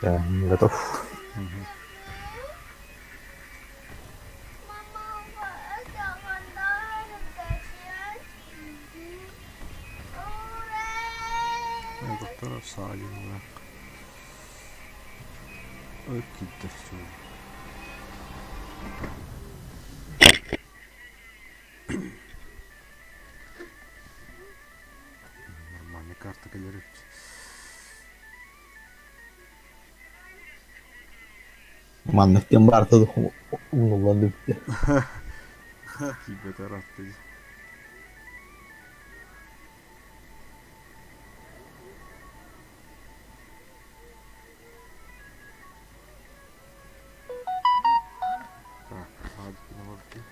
Да, готов. Доктор Саалиннаах өр киирдэр суол. Нормальный карта кэлэр эбит. Маннык диэн барыта умнуллан бүттэ. Киирбэтэ ыраатта дии. Так, Адкина барбыт.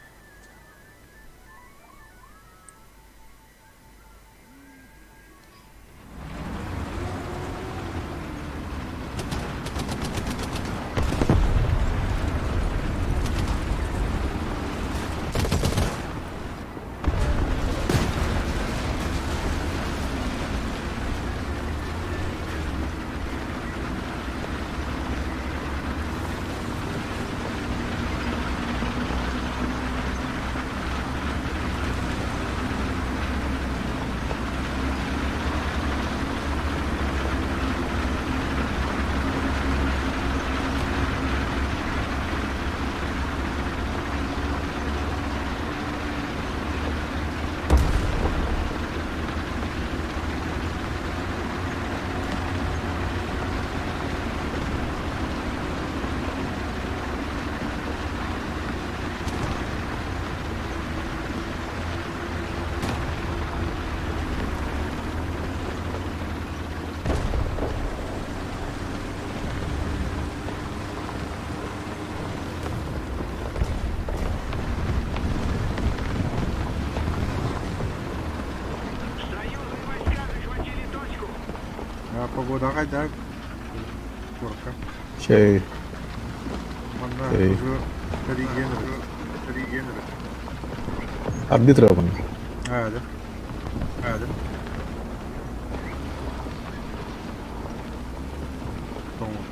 Погода хайдах куоракка? Чэй. Манна Чэй. уже регенеры. Арбитрован. А, да. А, да.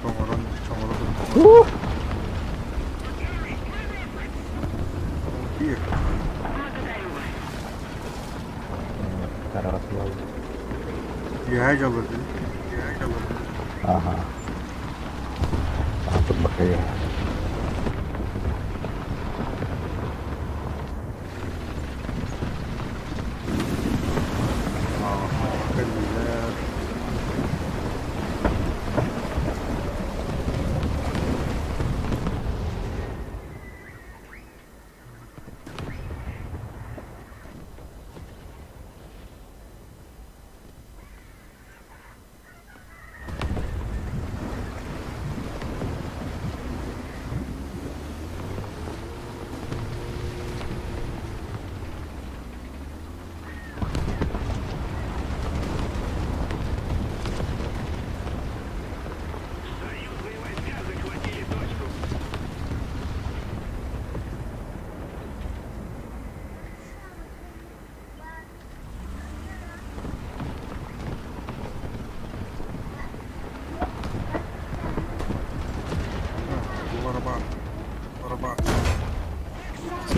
Тоҥорон, чоҥоро Киев. Үөһээ дьоллор дии. Үөһээ дьоллор. Ага. Турбакайа. Кэллилэр.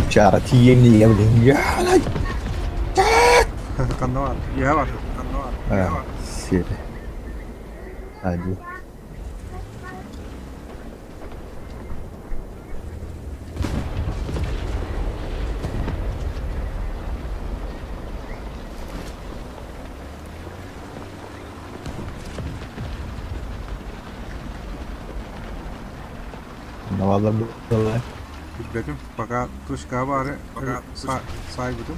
Чара тиийэн блин. Ханна бар? Үөһэ бар. Ханна бар? Сир. Ади. Навалар буолла. Билбэтим. Пока тушка баары саайбытым.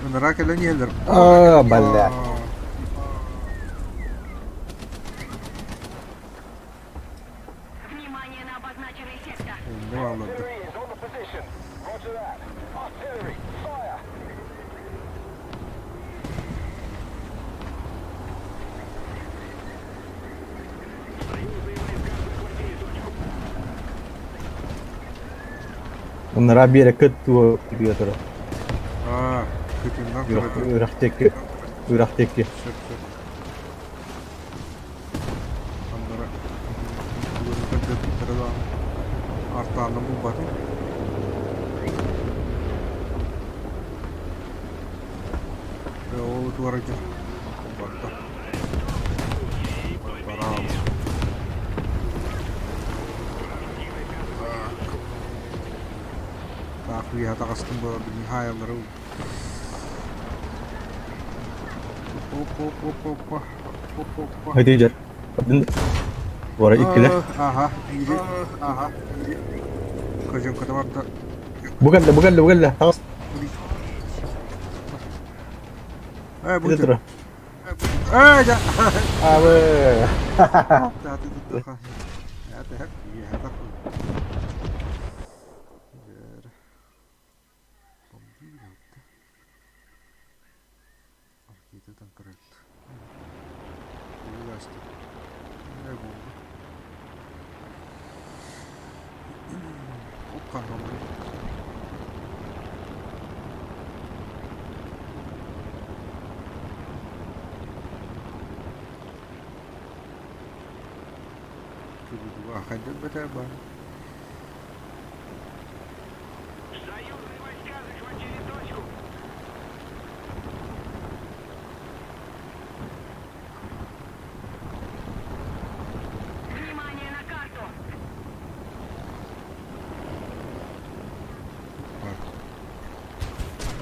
Ыныраа кэлэн иһэллэр. Аа, балла. Внимание на обозначенный сектор. Онно аалларды. Ыныраа биэрэккэ туо киирэ турар. Аа, кытыннан турар. Үрэхтиэкки. Үрэхтиэкки. Сөп, сөп. Хайда даҕаны артаанна булбатым. Ол туора дьэ барда. Бараал. Так. Так, үөһэ таҕыстым бу хаайаллары. Опа-опа-опа. Опа-опа. Хайдыы дьэр. Бора иккилэр. Аха, иди. Аха. Көжөҥкөтө барда. Бу кэллэ, бу кэллэ, бу кэллэ. Таҕыс. Э, бу Ити тура. Э, дьэ. Абы.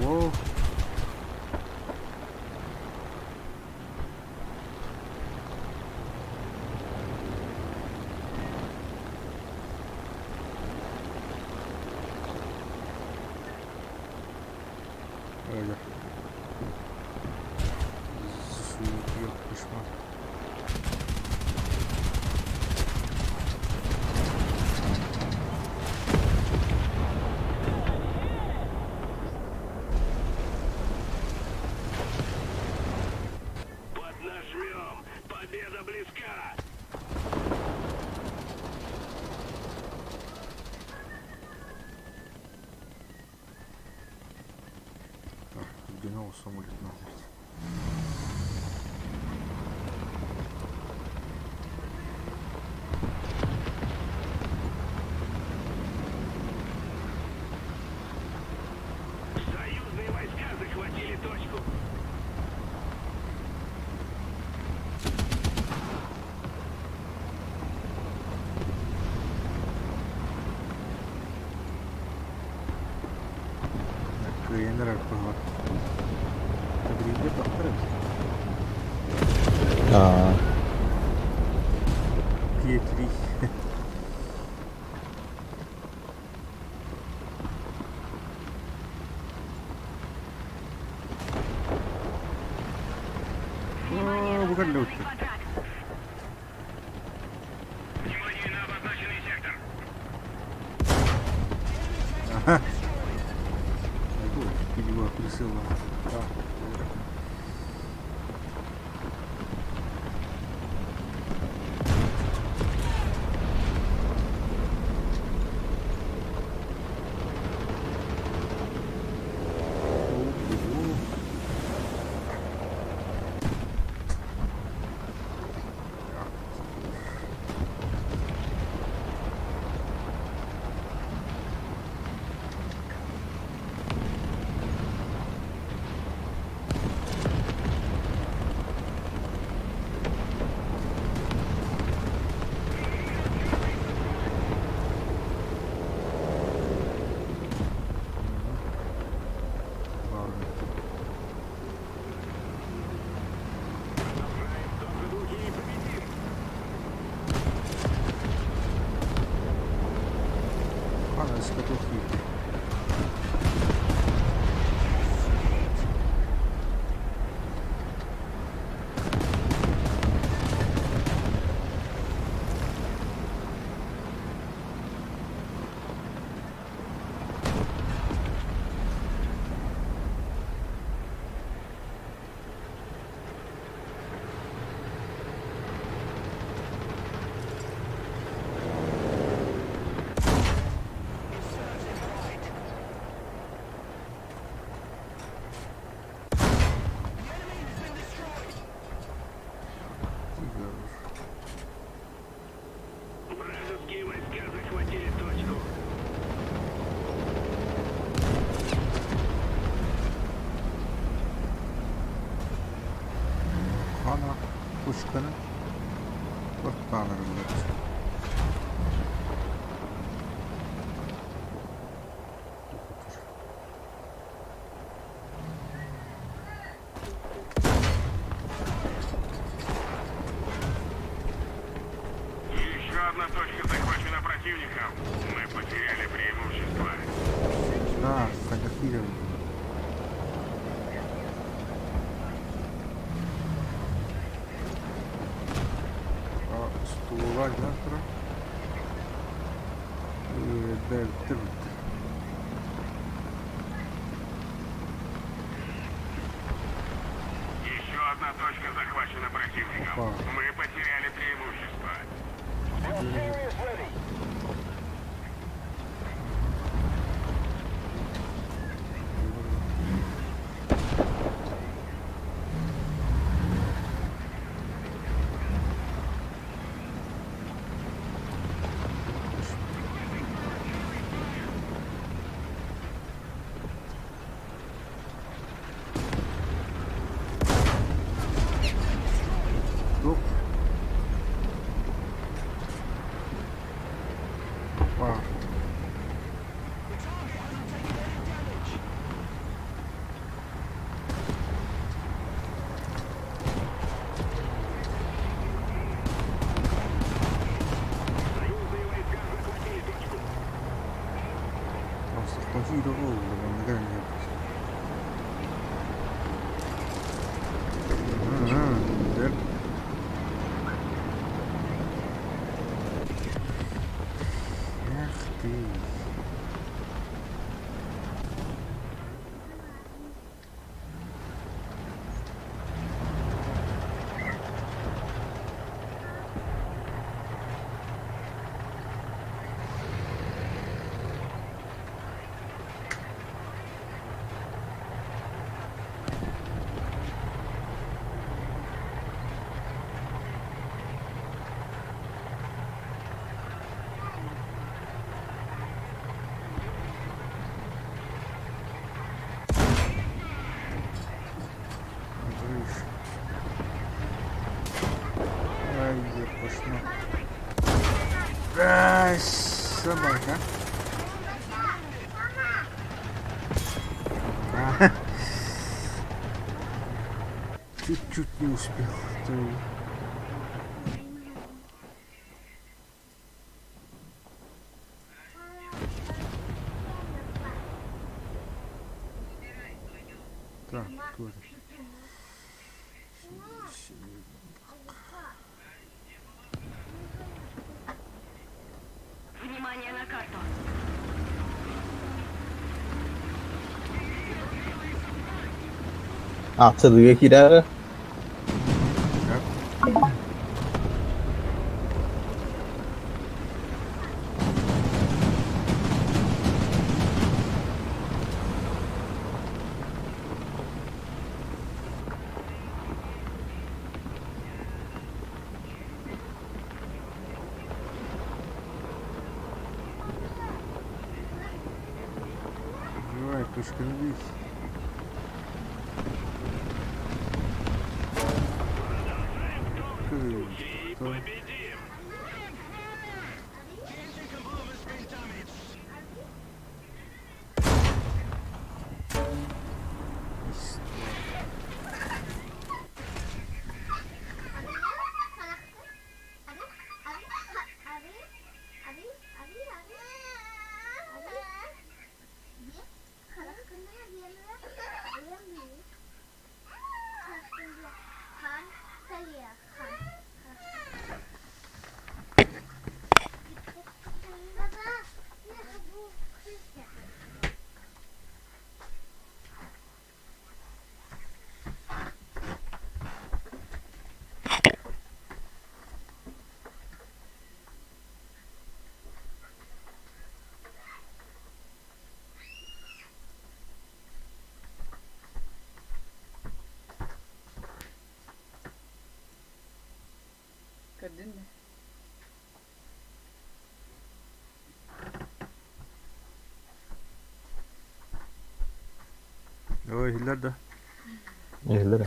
О, Öyle. Yok düşman. Поднажмем! Победа близка! Так, где самолет надо. Союзные войска захватили точку. Кыайан эрэр быһыылаах. Тэбирииргэ тохтор эбит. Аа. Петри. О, бу кэллэ үттэ. Внимание на обозначенный сектор! Ага. Видимо, присыла. Да. Продолжаем в том же духе и победим! Ана скотов киирдэ. Вражеские войска Ана пушканы оттаанарыллар. Еще одна точка захвачена противником. Мы потеряли преимущество. Да, хайдах киирэбин? Стулуга завтра. Еще одна точка захвачена противником. Опа. Мы потеряли преимущество. Туох? Опа. Союзные войска захватили точку. Просто ол манна кэлэн Эх ты. Жиш. Ай, епошно. Ай, собака. А. Чуть-чуть не успел. Так, тоже. Внимание на карту. Атылыга киирээри. Так. Давай, точка бить. Кто? Көрдүн да? Ой, иһиллэр да. Иһиллэр.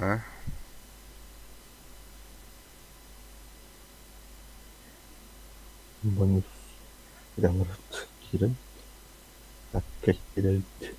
А? Бонус гамрат киирэн акка киирэбит.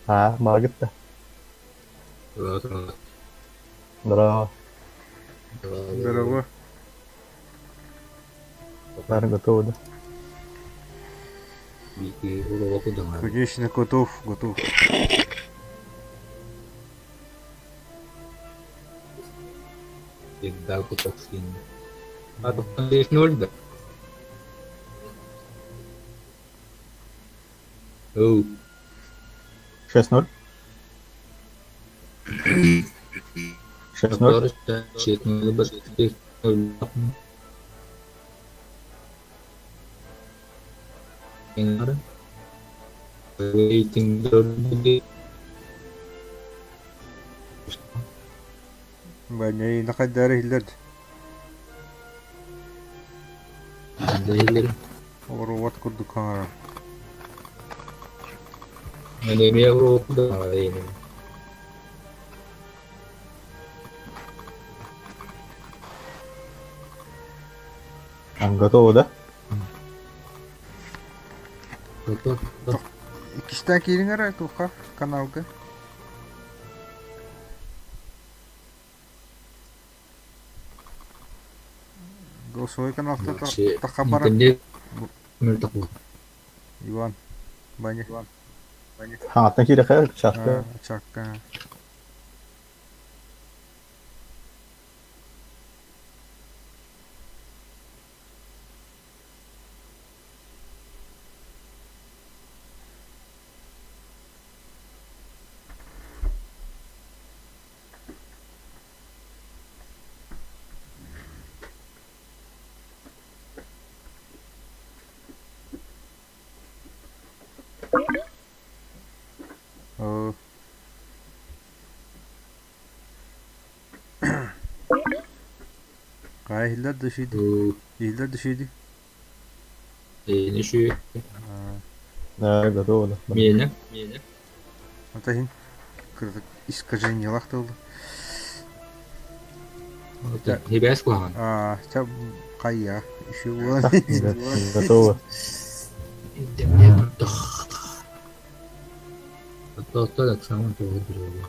Аа, маагытта. Здорово. Здорово. Наверное, готово, да? Конечно, готов, готов. 6-0, да? Оу. 6-0. 6-0. Waiting Баня хайдары иһиллэр Оруот курдук хаҥара. Готово, да? Иккистээн киириҥ эрэ туохха каналга. Голосовой каналта тахха барар. Иван. Баня. Хаҥаттан киирэхэ чашка. Чакка. Оо. Хайа иһиллэр да үчүйдик. Иһиллэр да үчүйдик. Да, готово, да. Миэнэ. Ата иһин кырдык искажениелаах тылла. Хибээс куһаҕан. Аа, ча хайа, еще уолан. Готово. Интернет Оттоттон экзамен туһу билэбин.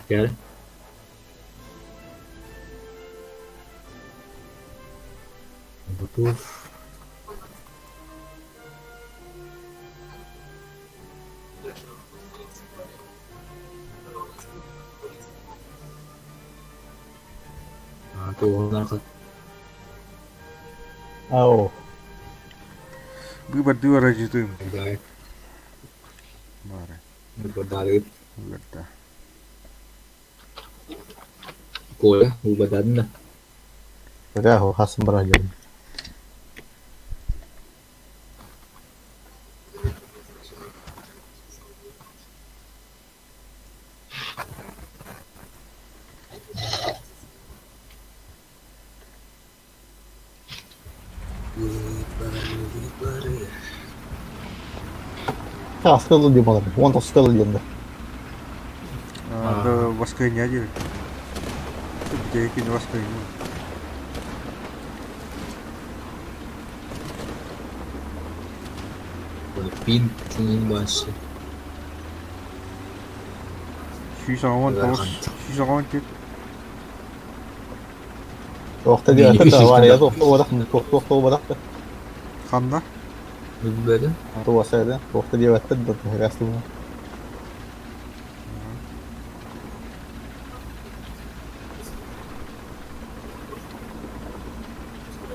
Gel. Готов. Ау. Быыбардыы барадьытым. Да. Баара. Быыбардаары. Быыбарда. Коля, быыбардадын да. Бля, хасым барадьым. Выборы, выборы. Таскалы диэн балар. Уон тоскалы диэн да. Воскресенье диэн. Бүтэһик воскресенье. Пин больше. 119, 114. Туохта диэн да варя туохта туохта туохта Ханна? Билбэдим. Туоса туохта диэбэттэр да туһэрээстибин.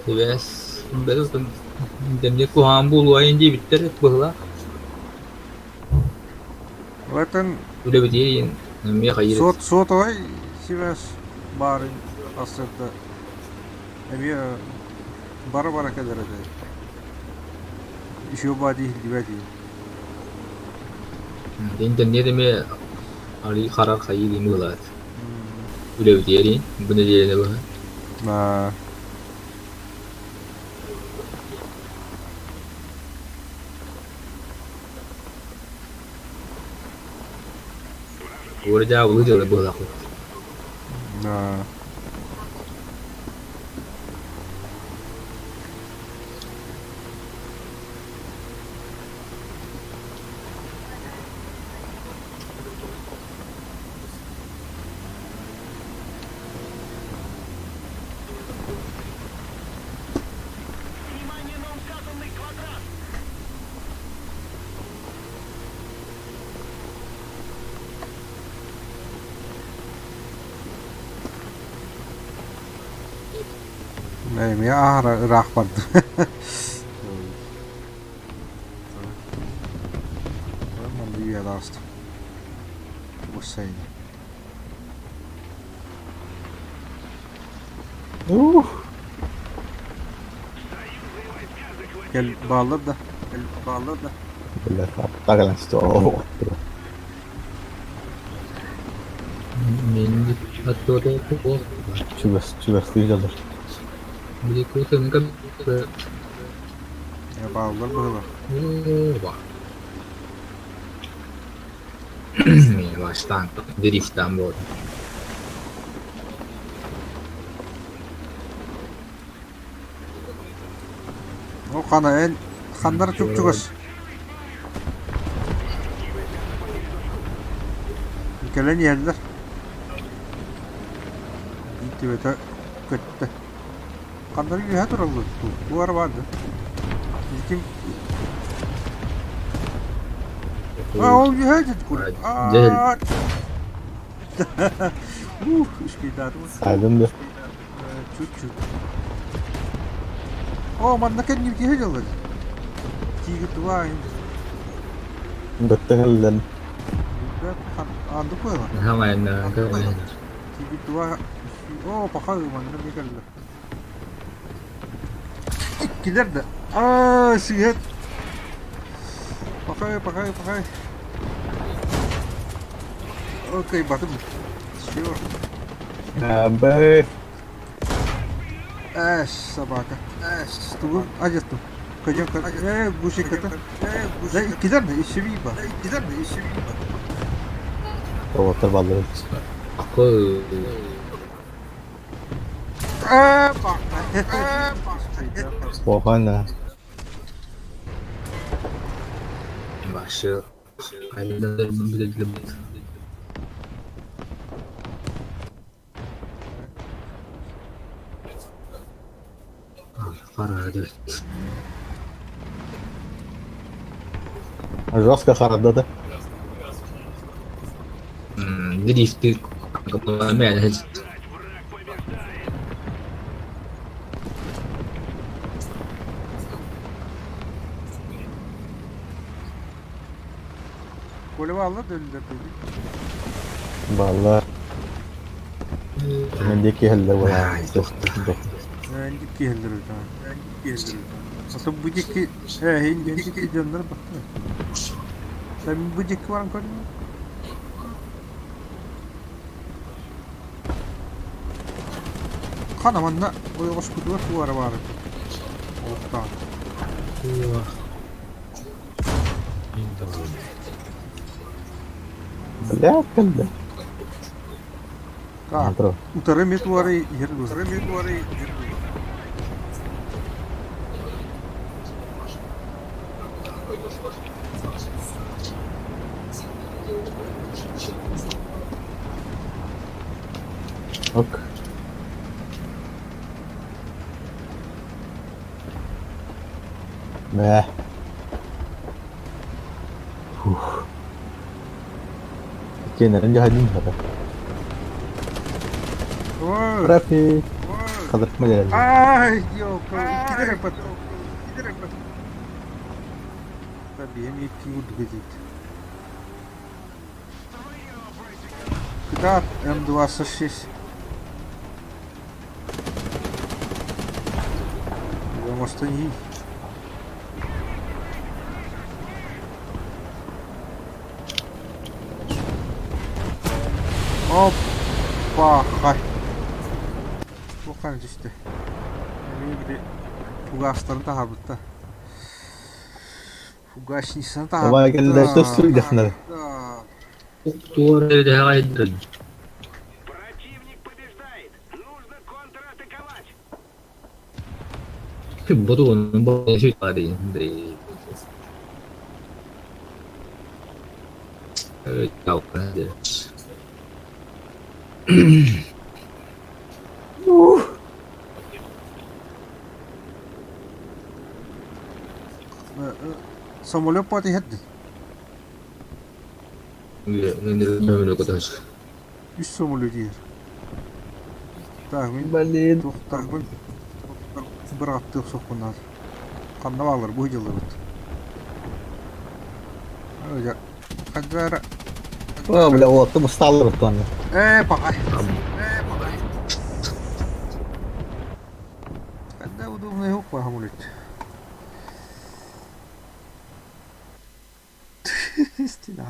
Сибээс билбэдим. Демне куһаан буолуо диэбиттэр быһыла. Оттон Үлэбитиин эмиэ хайыр. сот сотовай сибээс баарын сарсыарда эмиэ бара-бара кэлэр этэ. Еще баа иһиллибэт Интернет эмиэ арый харар хайыы диэн быһылаат. Үлэбитиэрин бу нэдиэлэни быһа. Уордьаа улуу дьыала быһылаахпыт. Эмиэ аһара ыраах бардым. Манна үйэлээх ааста. Бассейн. Ух. Кэл бааллар да, кэл бааллар да. Бля, тагалан сто. Мин аттуота туох. Чугас, чугас тыйдалар. Били кутунка Бааллар быһылар. Оба. Мин баштан дрифтан болду. Ол хана эн ханнар чуп-чугас. Кэлэн иһэллэр. Биир көттө. Ханнары үөһэ тураллар дуу? Тугар баар да? Ким? А, ол үөһэ дед кур. Дьэ. Ух, үчүгэйдаатым. Сайдым да. Чуть-чуть. О, манна кэнним киһи дьаллар. Тигр два. Бөттөһөллөн. Анды куйла. Хамайна кэ. Тигр два. О, пока манна не кэллэ. Иккилэр да. Аа, сиһет. Пахай, пахай, пахай. Окей, батым. Всё. Б. Эш, собака. Эш, тугу ажастым. Кыжым кы. Гуши кыты. Да иккилэр да, еще биба. Иккилэр да, еще биба. Роботтар баллар. Акы. Аа, бак. Спокойно. Башы. Айда биле. Харарды. Жестко харада да. Дрифти менеджер. Враг побеждает. Golü aldı döndüler dedi. Балла. Мен деки хелле була. Öğrendik ki heldir öyle. Asıl bu diki, he hindi canları baktı. Sen bu diki var mı gördün mü? Kana manna oyغoш кутуга туара бар. Олуктан. Бля, кэллэ. Ка. Антро. Утары метуары ер. Утары метуары ер. Ок. Мә. Фух. Кенерин жахадин хата. Ой. Рафи. Кадыртма geldi. Ay yok. Giderek bat. Giderek bat. Tabii hem iki vurdu gecikti. Куда М26? Я, может, они... Опа, хай. Тухан түсті. Мен бір фугастарын тағабытта. Фугасницаны Давай тағабытта. келді сөз дехнер. Противник побеждает. Нужно контратаковать. Буду парень. Самолет пати хетти. Үс самолет ер. Так, мен Блин. тоқтарбын. Бір атты соққынар. Қанда алыр, бұл жылы бұт. Қадара. О, бля, вот, ты устал ртон. Э, пағай. Э, пағай. Қанда удобный жоқ па самолет. Стена.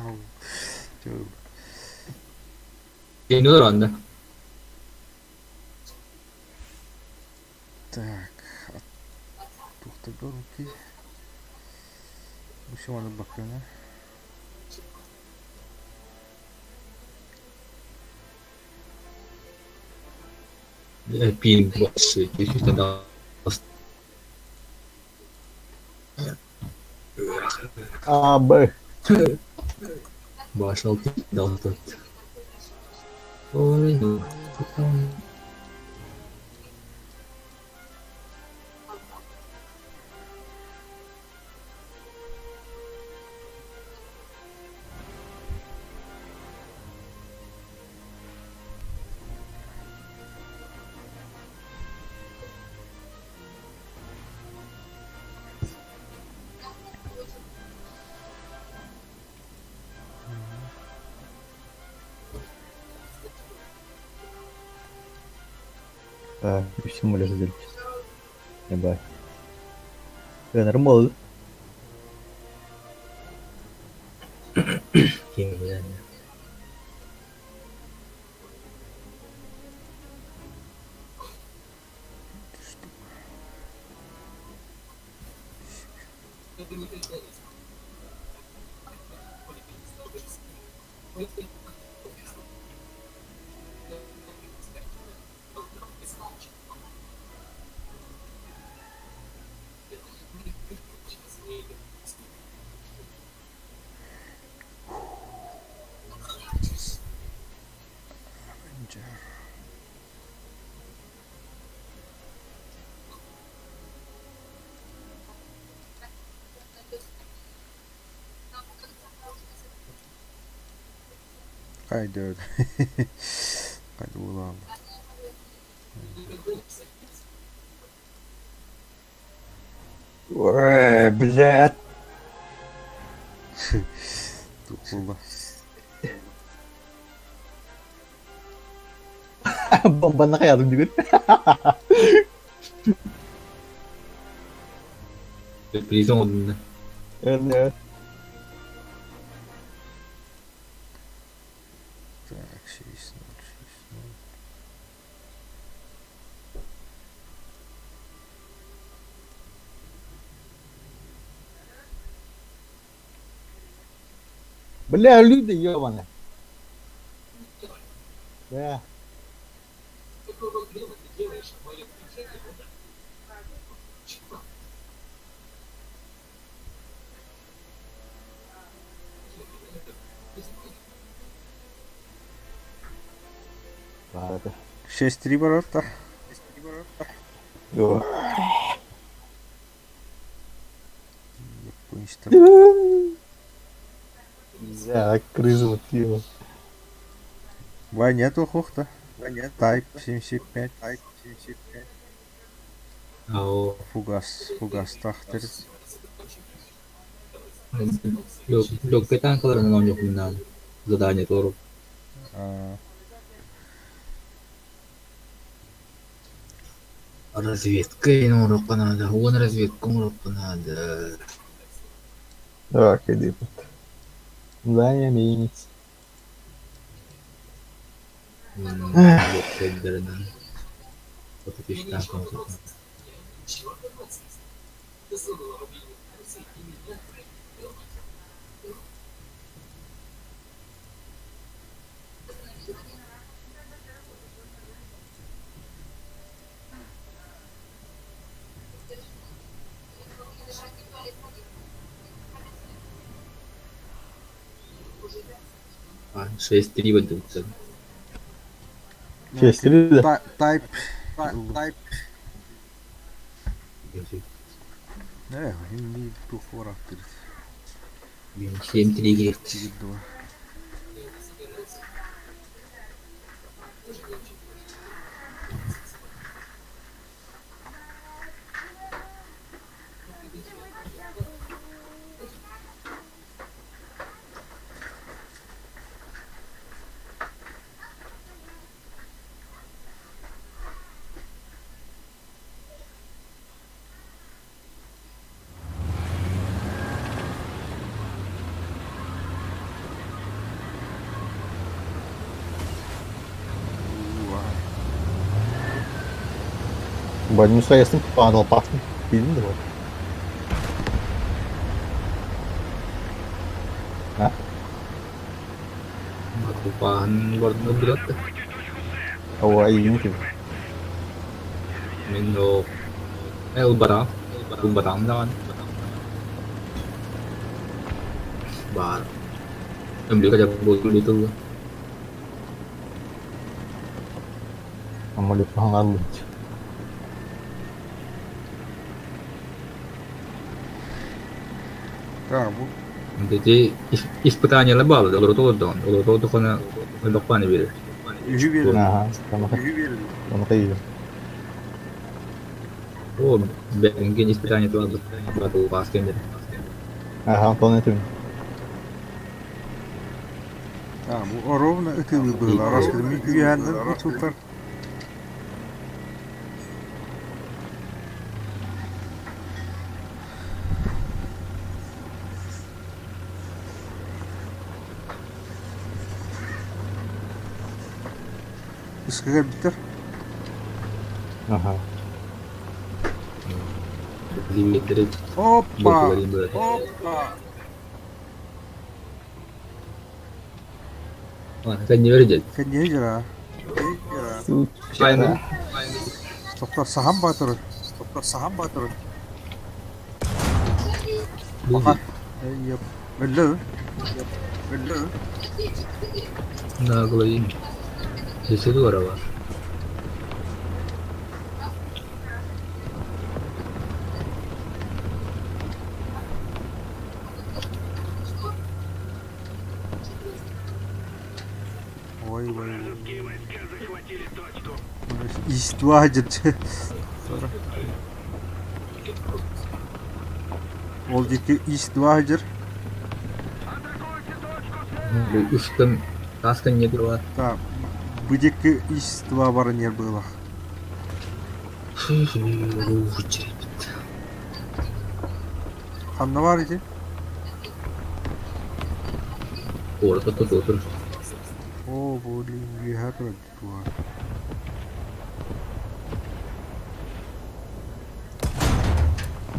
Так. Тоқтап ki. Bu şu anda bakıyorum. А, Б. Так, симулятор сделать. Не бай. Нормально. Хайда хайда буолаалла. Ой, блядь. Туох буолла? Бомбаны хайадым бүгүн. Сюрприз оҥордум да. Э, Так, 6, 0, 6, 0. Бля, люди ебаные. Да. Ладно. 6-3 ворота. О. Япончта. Бля, крышу съела. Ваня тухухта. Ваня Type 75. Type 75. Ау. Фугас, фугас тахтыр. Легкая танкаларынан оонньуохпун наада. Задание толору. А, Разведка оҥоруохха наада. Уон разведка оҥоруохха наада. Так, иди. Заявить. Легкайдарынан. 33 танк оҥоруохха наада. А, 6-3 выдаются. 6-3, да? Type, Type. Не тухварахтыр. 7-3 говорит. 2. Больницу я с ним падал, пахнет. Видно, вот. А? Батупаан барда билет. Ой, извините. Мен о Эл бара. Бу барам даҕаны. Бар. Эмлика буолбут тылла. Амолет пағанлыч. Так, бу Ити испытание баалы, олоротолор даҕаны. Олоротолор элбэх биэрэр. үһү биэрэр. Ага, тамаха иһэр. О, бэрген испытание туһалар. Батыл баас кэмдэр. Ага, Антон этим. А, бу ровно ытылы было. Раз когда ми үйәнден ытылтар. Ыскыга биттер. Ага. Лимиттери Опа! болдулар. Опа! Кэнни бердет. Кэнне жара. Айна. Тоқтар сахан батыр. Тоқтар сахан батыр. Баха. Yep. Өллө. Өллө. Наглый. Десе здорово. Ой, ой, ой. Вражеские войска захватили точку. Иствадит. Ол диэки Иствадер. Атакуйте точку С! Бу устун тааска не турар. Так, бу диэки Иства баран было. Ханна бар ити? Куората тутуутун. О, блин, үөһэ турар туох.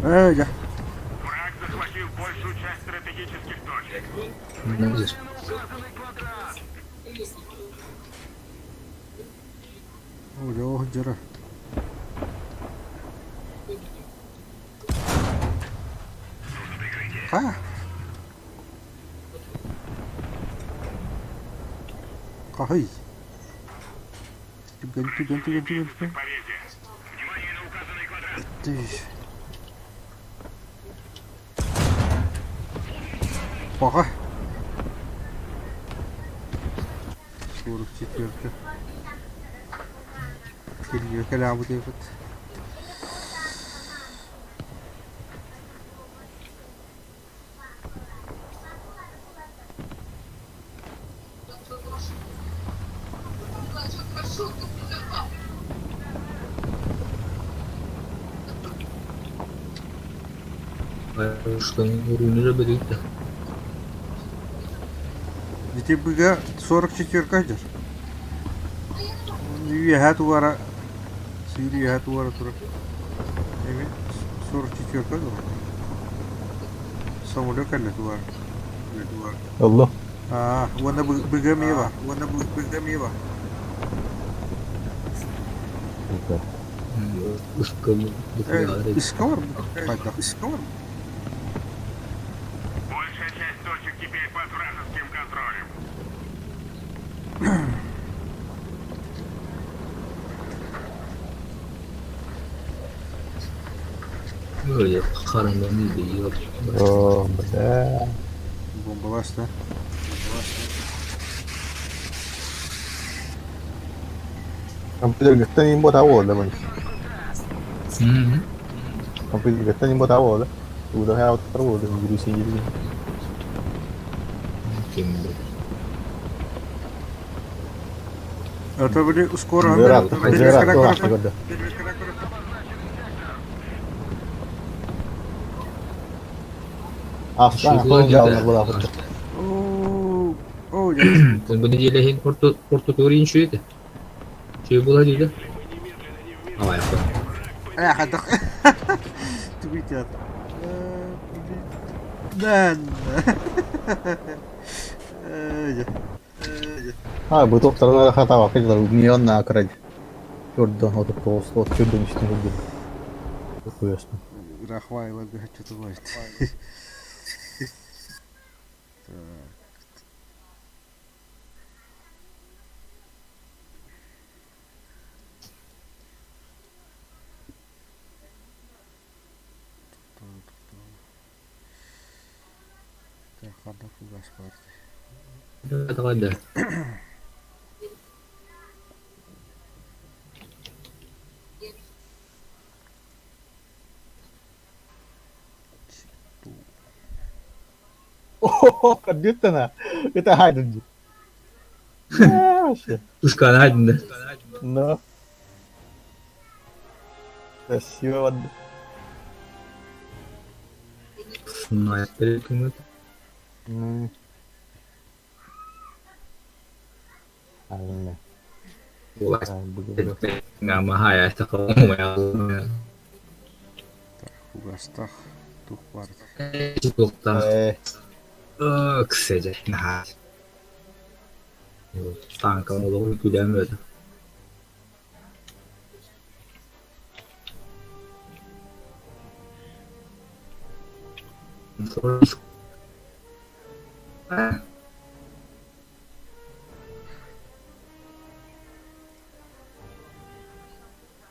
Ээ, дьэ. Враг захватил большую часть стратегических точек. Молодец. Указанный квадрат! О, дьэ, ол дьара. Ха? Хаһый? Түгэн, түгэн, түгэн, түгэн, түгэн. К победе! Внимание на указанный квадрат! Ты. Пока. 44. Киргиэ кэлээбит эбит. Устун уруйну да бэлиитэ. Ити быга 44 дьэр. Үөһэ тугара сыыр үөһэ тугара турар. Эми 44 дуо? Самолет кэллэ тугара. Ыллым. Аа, уонна быга эмиэ бар. Уонна быга эмиэ бар. Ускун Иска бар. Хайдах иска бар. Большая часть точек теперь под вражеским контролем. Харандан değil. О, бля. Бомбалас да. Компьютер им бота буолла бу. Компьютер им бота буолла. Ууда хаалыттар буолла, вируси киирдин. Ким Это были скоро. Зыраат, зыраат, көрдө. Аслан жалнар була курдук. Оо, оо, дьэ. Бу неделя хин орто орто турин шүйді. Шүй була дейді. Авай апа. Э, хайдах. Тугуйтят. Дэн. Э, дьэ. А, бу тохторлар хата вакыт миллион на край. Чурдон отуп тоғыз, от чурдон үстүн көрдүм. Куясны. Рахвайларга хочу тубайт. Так, ханна фугас бар. Тағады. О, кадютана. Это хайден. Вообще. Ускан айдын. Но. Красиво. Снайпер кімет. Айна. Олай. Бүгін. Ngама хая тақалмай. Так, фугастах тух бар. Тоқта. Э, Кісеже. Наха. Танка олығы күләмеді.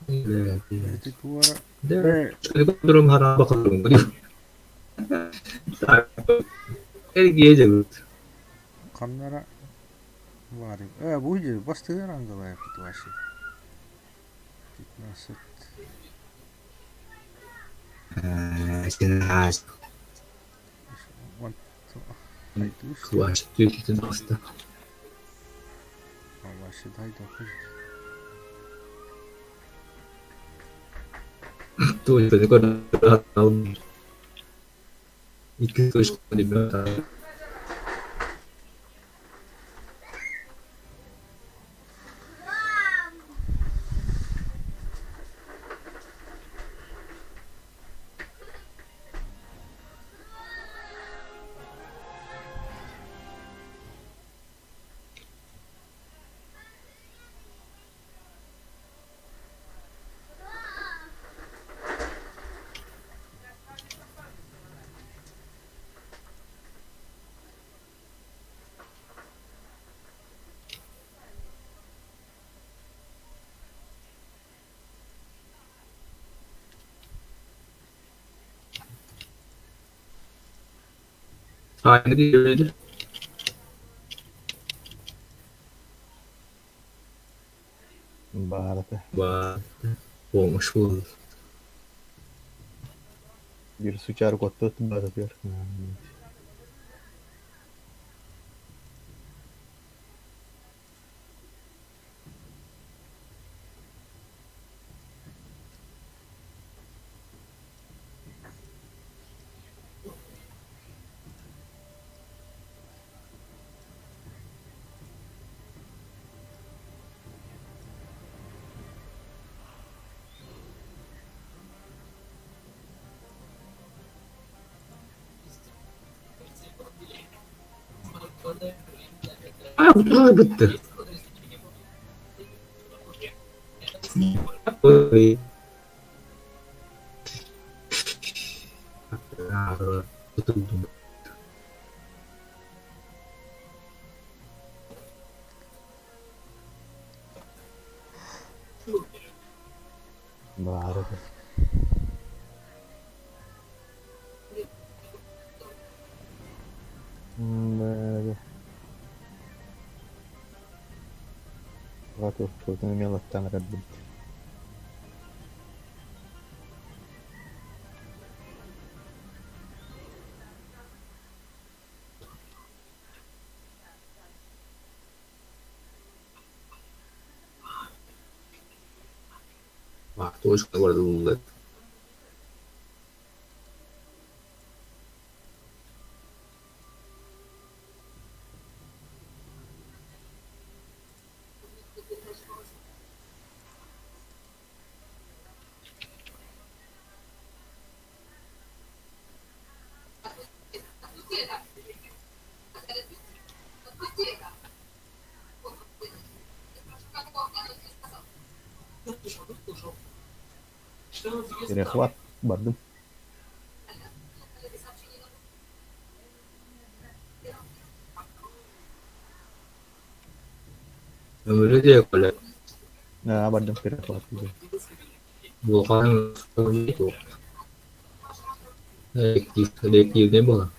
Ити туара. Да. Durum harap bakalım. Эргиэ дьэбит. Ханнара. Баар бу дии бастыыр рангалаахпыт вообще. 15. 17. Квартира таҕыста. Икки точка Aynı Баар этэ. Баар. Буолмуш буолла. Биир сучаар куоттубут баататыгар. А, уже бытты. Ой. Баар этэ. Мелаттан эрэрбит. Точка барыллар. Перехват бардым. Өмүрү де коле. Аа, бардым перехват. Булган Реактив не было.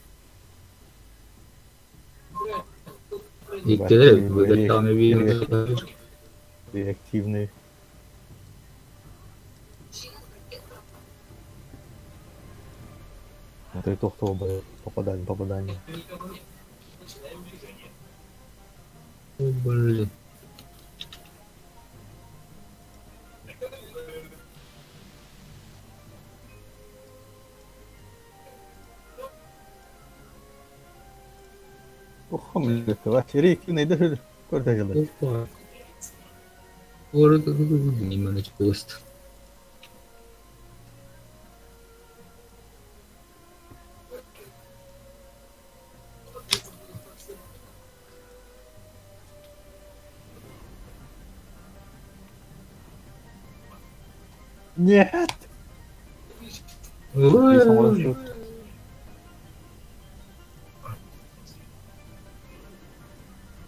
Иккилер бөлөттөҕүнэ биир Реактивный. Это и то, кто попадание, попадание. Блин. Ох, блин, реактивный даже көрдөжөлөр. Опа. Orada nimeni чугас. Нет!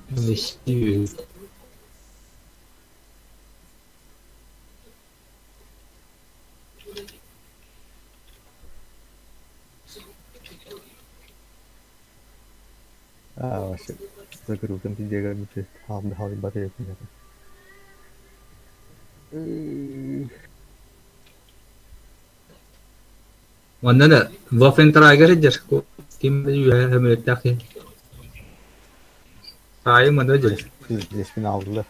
Месси. Аа, Вообще, закрылкам пиздега бүтэ хаалбат этим. Онно да Waffentrager сылдьар. Ким да үөһэ сөмөлүөттээх киһи. Таайым манна дьыл. Пиздец, алдылар.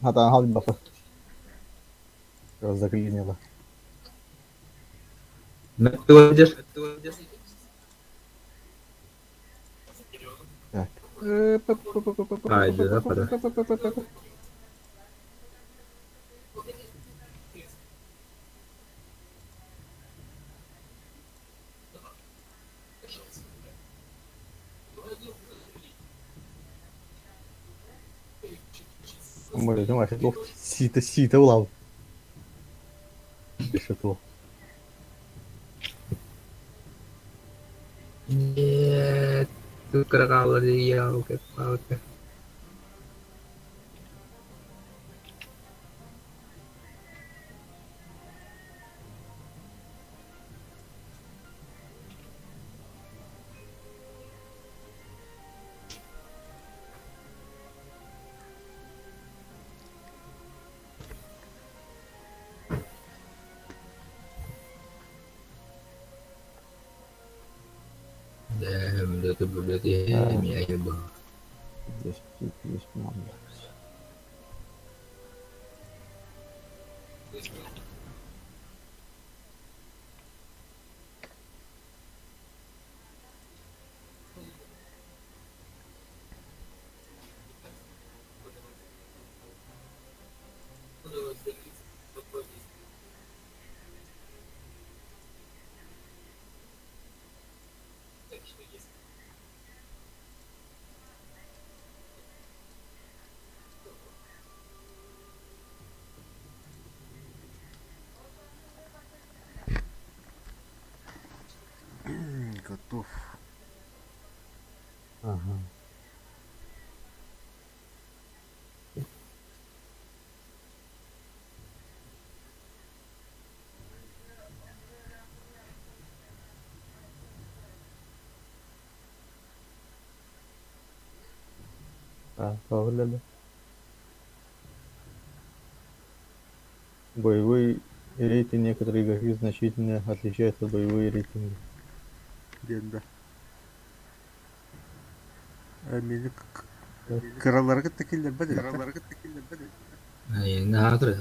Хатаан хаалбаппын. Заклинило. Сылдьар. Так. Айдыга пара. Блин, вообще туох сиитэ сиитэ улаабыт. Еще туох. Нет, кыра хаалла. Здесь, здесь, мама. Готов. Ага. А, да. Боевой рейтинг некоторых игроки значительно отличаются от боевые рейтинги. Диэн да. Мени кыраларга киллэрбэт. Кыраларга киллэрбэт. Наһаа кыра.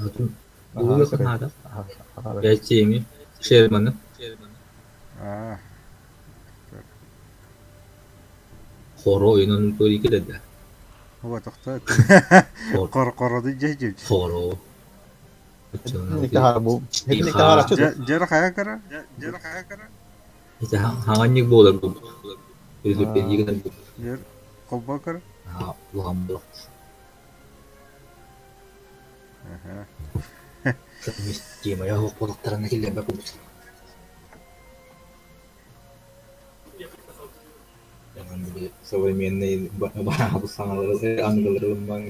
Ага, Бэччиэми. Шерманы. Аа. Хоро ойунун тури килерде. Ова тохто. Кор короду жежү. Хоро. Жер хая кара. Жер хая кара. Хаңанник болар бу. Жер колбо кара. Улахан бол. Аха. Тема я болуктарына килербе бу. Современный саҥалары аныгылары ылыммаҥ.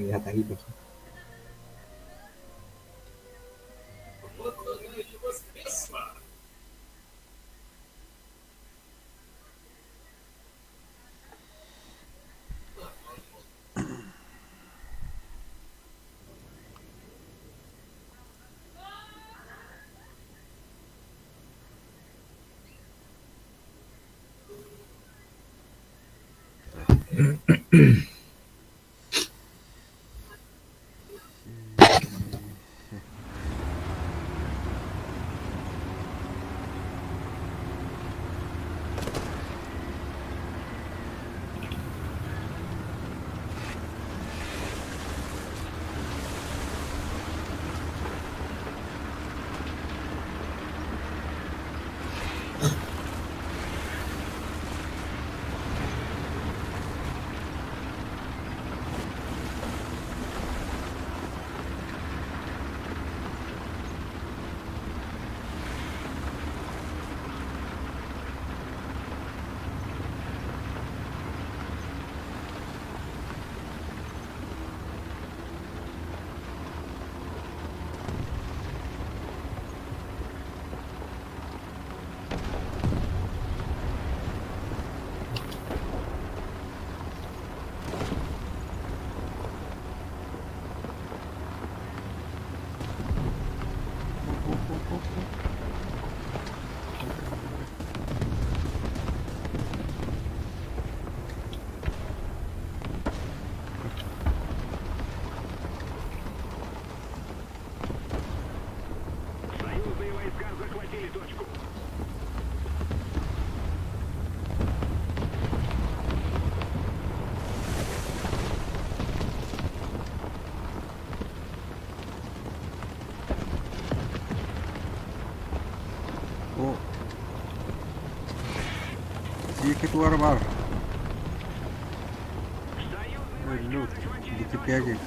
Диэки туора баар. Өллүбүт. Википедия.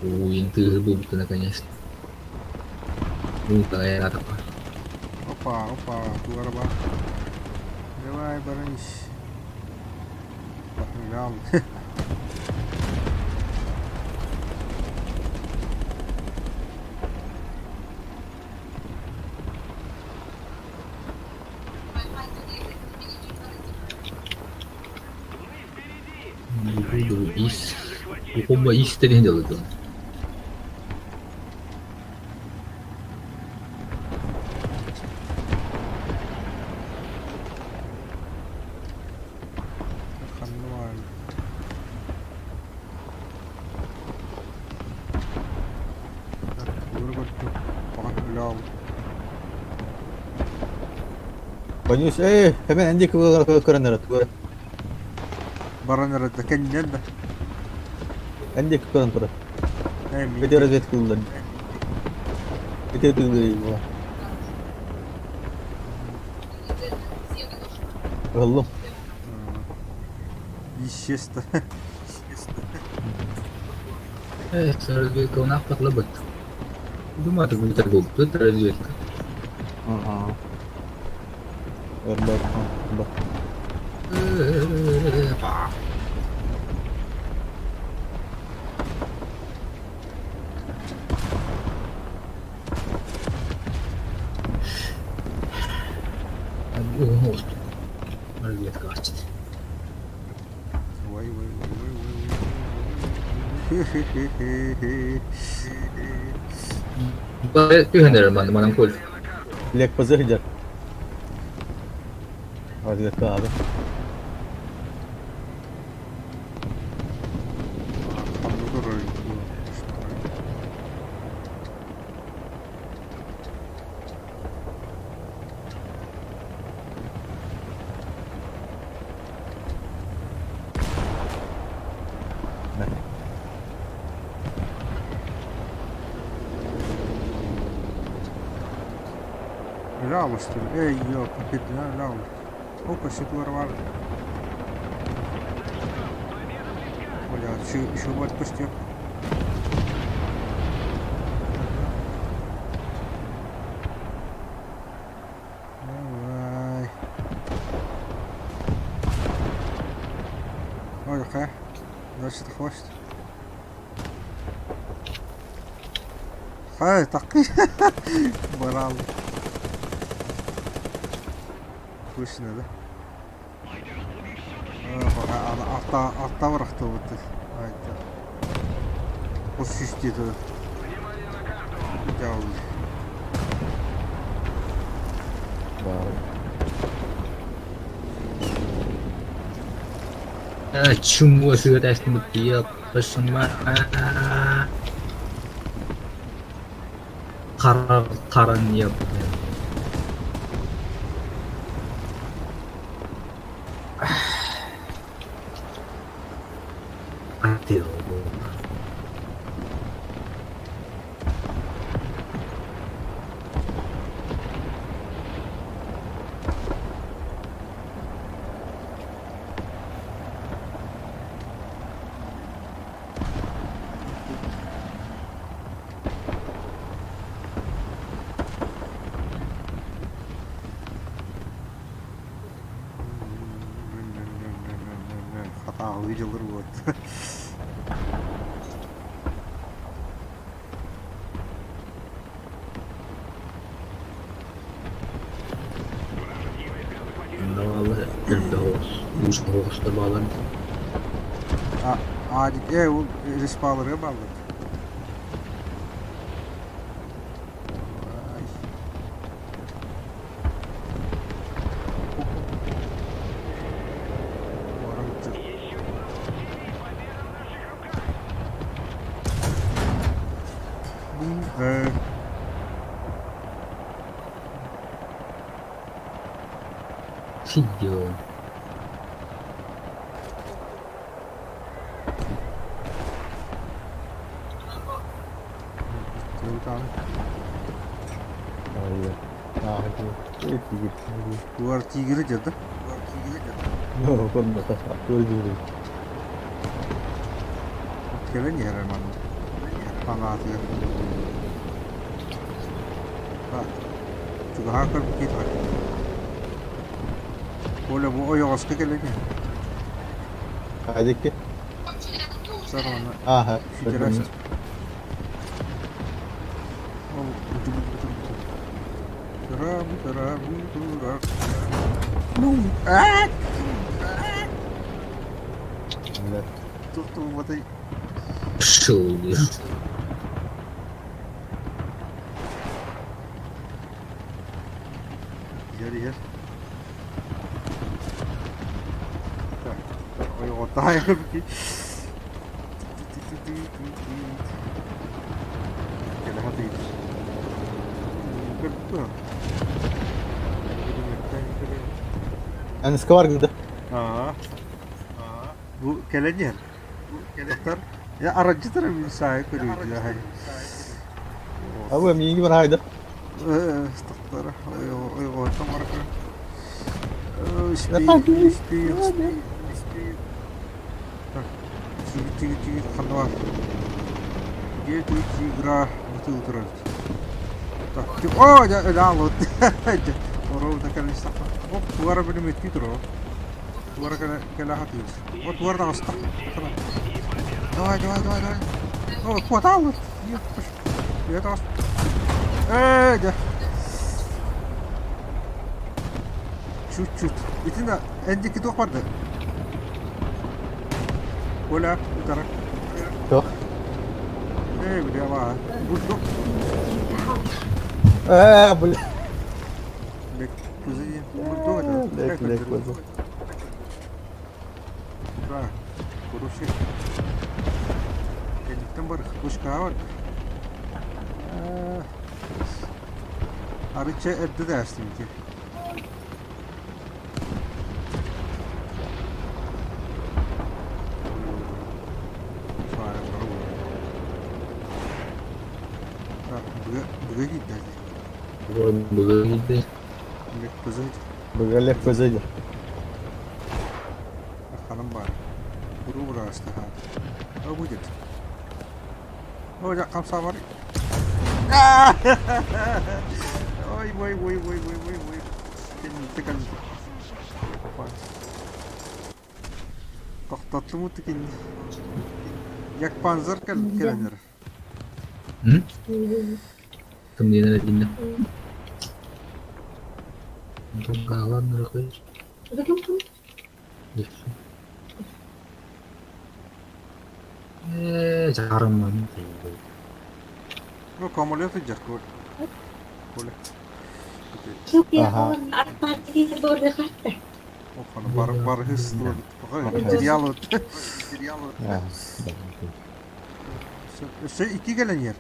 Уин тыаһы булбута конечно. Опа, опа, туора баар. Давай, баранись. Погнал. Ис. Кумба истерин делают. Ханна баар. Туора көрдүм. Баҕар өлө Боюсь, эй, hemen энди көрөн эрэ тугу Баран эрэ да кэннинэн да. Энди көрөн турар. Ээ мин Бити разведка ыллар. Бити тыыллар. Ыллым. Естественно. Разведка у нас подлабыт. Думаю, это будет был. Тут разведка. Ага. Өрбөт. Разведка ачты. Ой, ой, ой, ой, ой, ой, ой. Түһэн эрэр манна манан көл. Лек пазы хыдьар. Разведка ады. Ханна турар. Өлө алыстыр. Эй, йо, пакетина өлө алыстыр. Опа, ситуар бар. Оля, еще вот пустил. Давай. Ой, ха. Дальше ты хватит. Хай, такы. Барал. Вкусно, да? Алта барахтыбыт. Айта. Ос систеті. Дяул. Чуму сыгытасын бит пышма. Карар каран яп. Атыл. Хата виделер вот. Балан. А, а, ол респалыры баллар. Сидел. Туар тигры деді. Кэлэн иһэр манна. Ханаатыгар. Чугаһаан көрбүт киһи Коля бу ойоҕоско кэлэн иһэр. Хадики. Сарана. Ага. Федерация. Шел. Иһэр иһэр. Ойоҕотаайым. Кэлэ сатыыр. Көрдө. Эн сквар гыда. Аа. Бу кэлэн иһэр. Доктор, я араджытар мин саайы көрүүдү аһай. Абы миги бар хайда. Доктор, ойоҕоттон баракы. Испи, испи, испи. Так, чиги чиги чиги ханна бар. Где ты тигра бутыл турар. Так, о, я өлө Ороо да кэлэн истэххэ. Оп, туара билимиттии туруо. Туара кэлэ кэлэ сатыыр. О, туара таҕыста. Давай, давай, давай, давай. О, куотааллар. Ийэ таҕыс. Ээ, дьэ. Чуть-чуть. Итиннэ эн диэки туох барда? Оля, утары. Туох? Ээ, бля, баа. Бульдог. Ээ, бля. Лек, кузы, бульдог это. Лек, лек, кузы. Да, хороший. Кэнниттэн бар, пушкаҕа барда. Арычча эрдэ да астым ити. Быга киирдэ. Быга киирдэ. Быга лек көзөйдө. Ханым бар. Уруу быраастаха. О будет. Ой, хамсаабар. Ой, ой, ой, ой, ой, ой, ой. Кэнниттэ кэлбит. Тохтоттумут кини. Як панзер кэлэнэр. Тымныйынан этиннэ. Гаалан рахы. Ээ, жарыммын. Ну, самолет идет, Коля. Коля. Ага. Бар барыһыс материал Өссө икки кэлэн иһэр.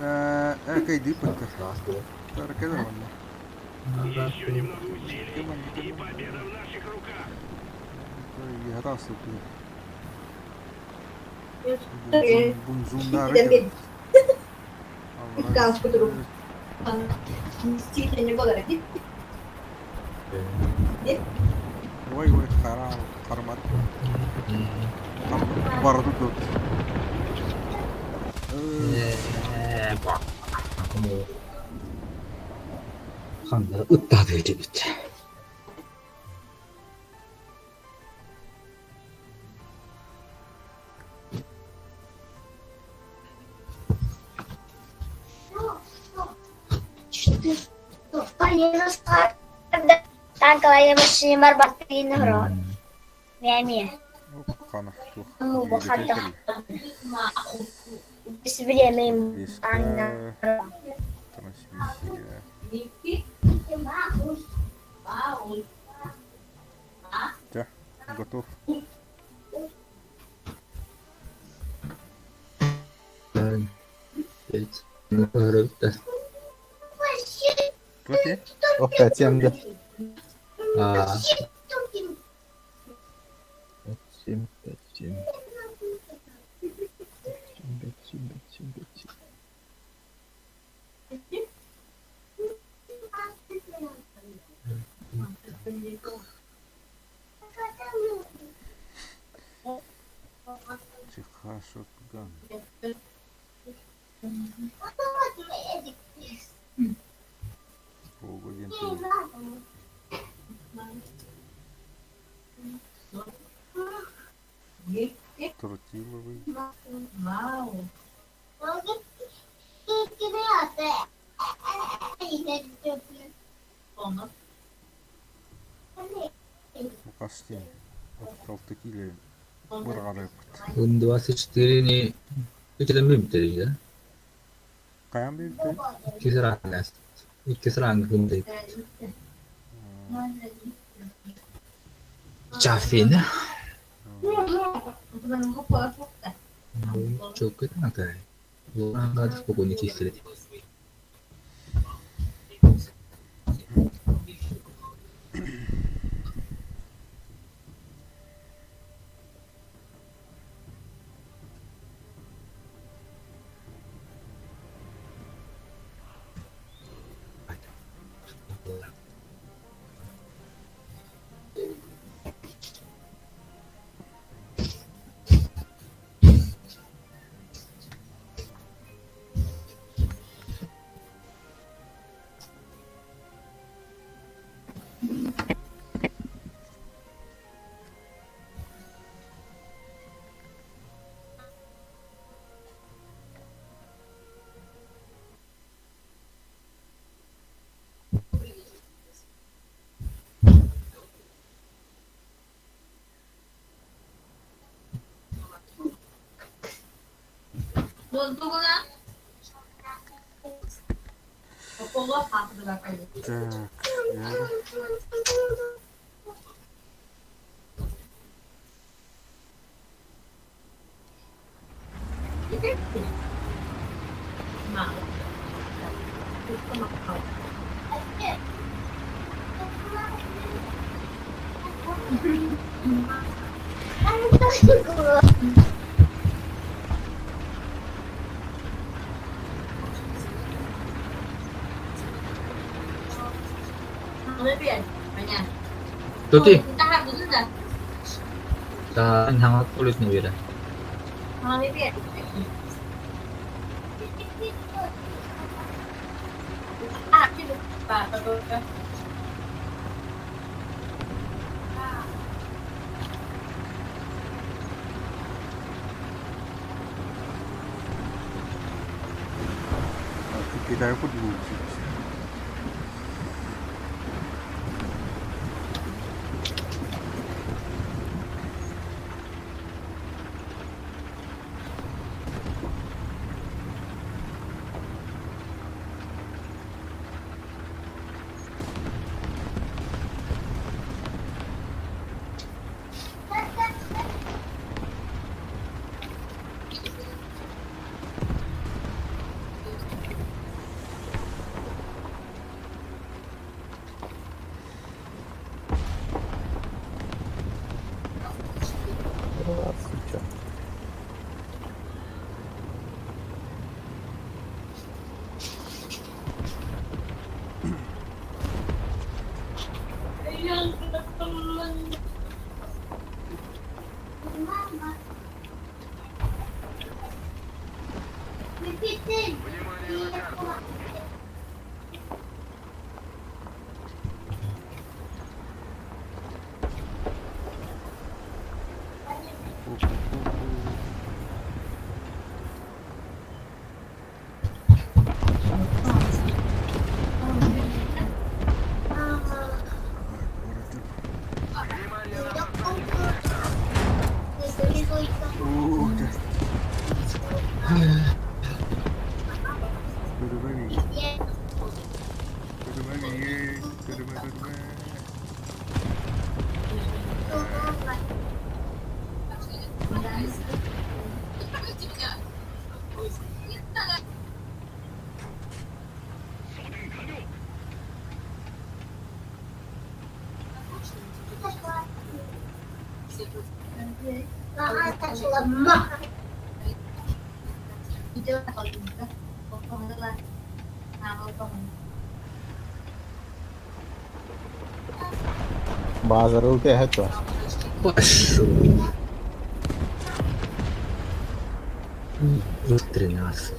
Ээ, кэйдии пыттар. Кэлэр манна. Еще немного усилий, и победа в наших руках. Үөһэ Бумзумнары Ой, ой, хара, хармат. Барды тут. Ханна ыттаады дебит. Танковая машина Марбатин Дьэ, готов. Окей. Опять 7 да. Аа. 7, 5, 7. Чеха шотган. Ого диэн тылы. Тротиловый. Букас диэн 36 киилэ быраҕарыппыт. 24 не үтэлэммит да? Хайаан биэрбитэй? Иккис ранг Иккис ранг гындай. Чафина. Чокка Луранга спокойно кистелет. Так, Вера. Tuti. Та hangat ulit ni Wira. Китайга курдук Здравствуйте. Внимание на карту. Внимание на Баазарыл тээһэ дуо? Пошел. 13.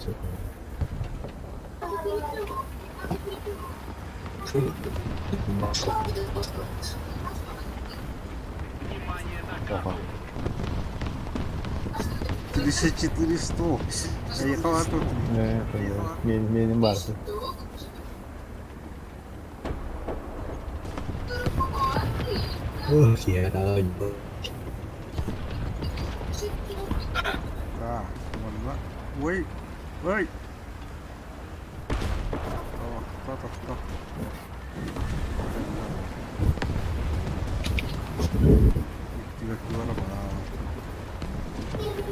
Оҕо. 3400. Поехала тут. Мен менин баар. Ох, я Да, манна. Ой, ой. О, та-та-та. Икки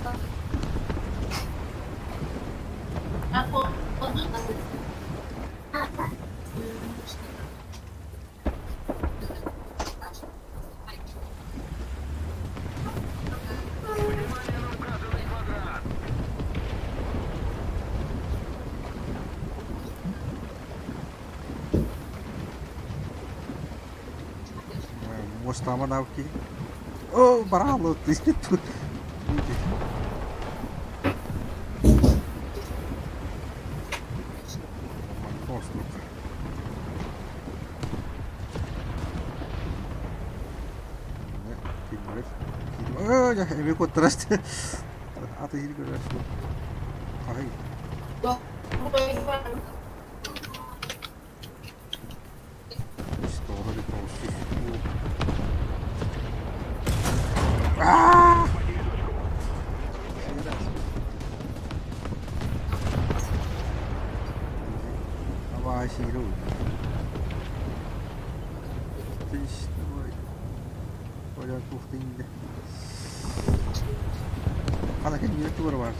баар. Внимание на указанный квадрат. Мостама навки. О, барало ты. Тут. Ай, что А! Давай, сигру. Тысяч, давай. Оля, тух ты. Хана кэннигэр тугар бар.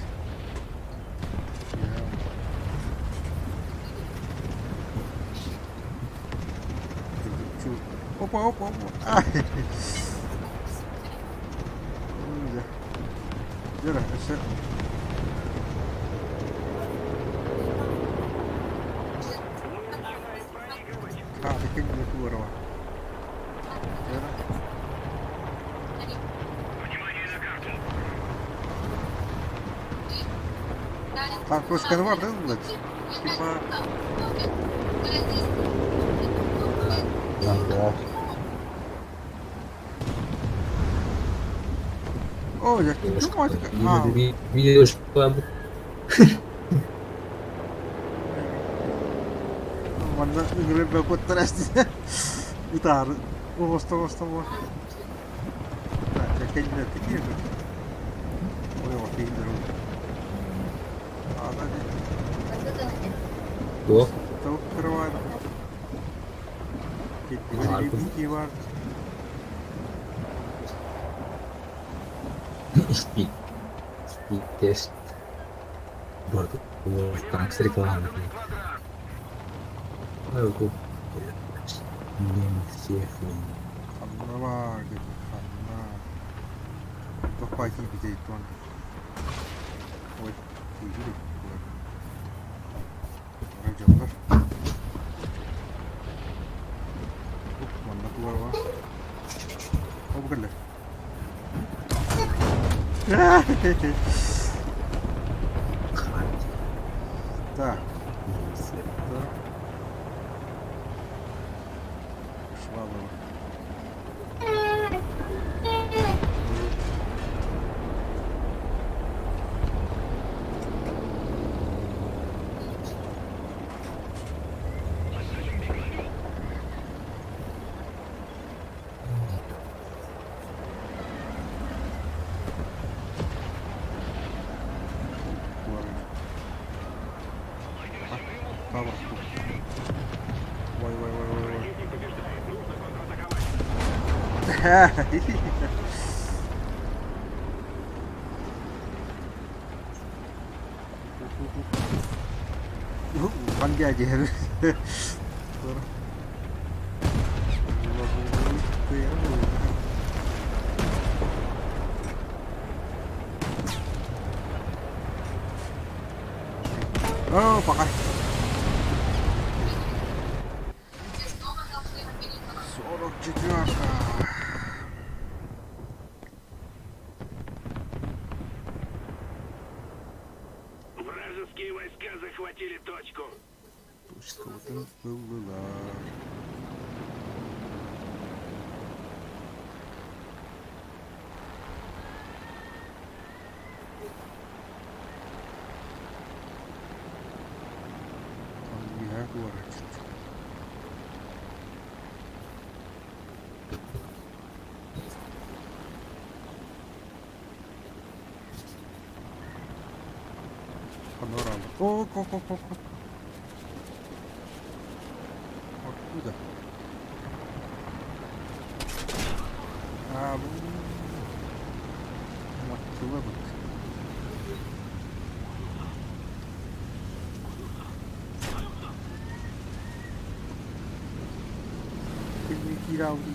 Опа, опа, опа. Ай. Дьэ, өссө. Мы начинаем проигрывать. Хана кэннигэр тугар бар. Дьэ. Внимание на карту. Так, точка бар, да, блядь? Типа, Да. О, я ну, мать, а, Видишь, манна ыҥырык куттарас Ытаар оҕосто оҕосто Так, кэннэ такие же. Ой, вот индер. А, да, Туох? Тау кровать. Кеттигер бар. Speed. Speed test. Танкс реклама. Квадрат. Ханна бар, dedi. Ханна. Тохпай кийбите туан. Ой, кийбите. Райжандар. Оп, манна туар бар. Оп, кэллэ. Так, так. Швалова. Туар. Улахан дядя. О, пока. 44-ка. Вражеские войска захватили точку. Точкабытын ыллылар. Үөһээ куорат. Панорама. О, ко, ко, ко, ко. Откуда? А, маттылабыт. Киирауди.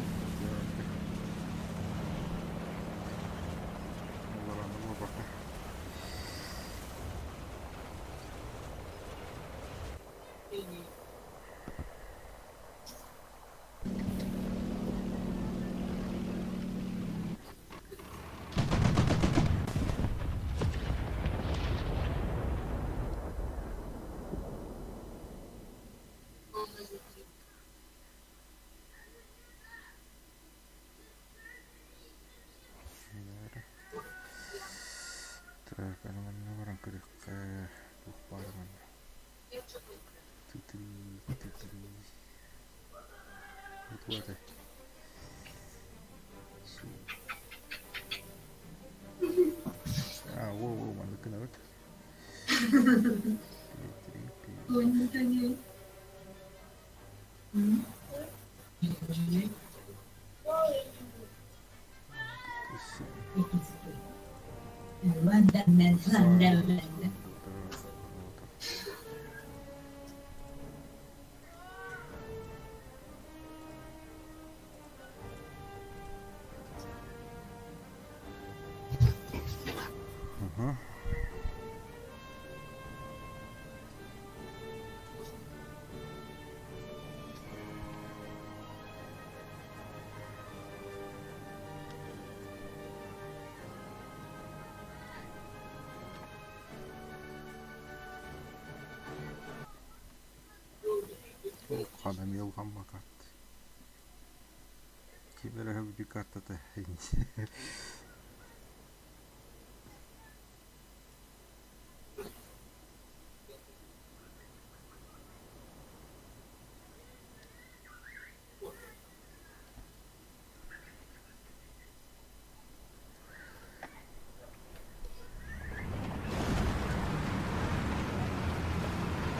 Так, аны манна баран көрүөххэ туох баар манна. Тытырыы, тытырыы. Бу туох этэй? А, во, во, маннык гынабыт. Три, пять. Ага. Ханам елгаммакат. Ким эрэ картата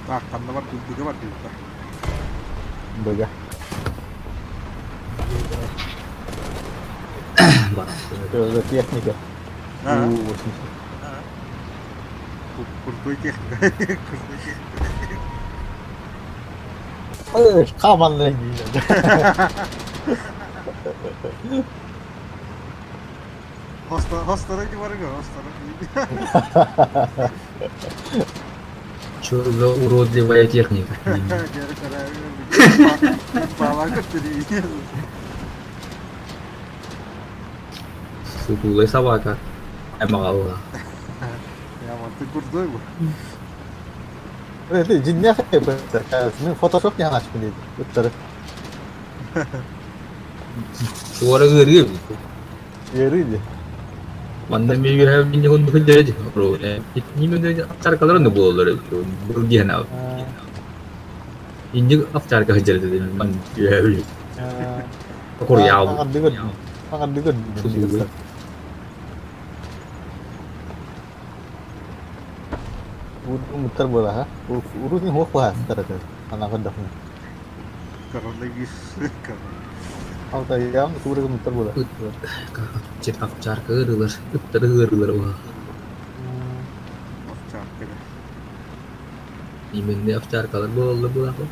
Так, ханна бар быга бар диэбиттэр. Быга. Бар. За техника. У-80. Крутой техника. Крутой техника. Эй, хаманный. Хостора не барыга, хостора. Чё за уродливая техника? Сутулая собака. Аймагалла. Я вот ты крутой был. Это дьиҥнээх Мин фотошоп не анаачпын диэти. Ыттары. Суора ыарыы. Ыарыы дии. Манна миигирэ минне хонду хылдьар Нимэн овчаркалар онно буолаллар бу диэн Инник овчарка сылдьар этэ ман үөһэ Курьяабыт. Хаҥардыгыр. Хаҥардыгыр. Урут буола ха. Урут хуох баһаастар этэ. Анаҕын даҕаны. Коронавирус. Коронавирус. Алтайаан кубрыгын була. Ыт овчарка ыарыылар, ыттары ыарыылар уһа. Овчарка да. Именно овчаркалар буолаллар буолаахы.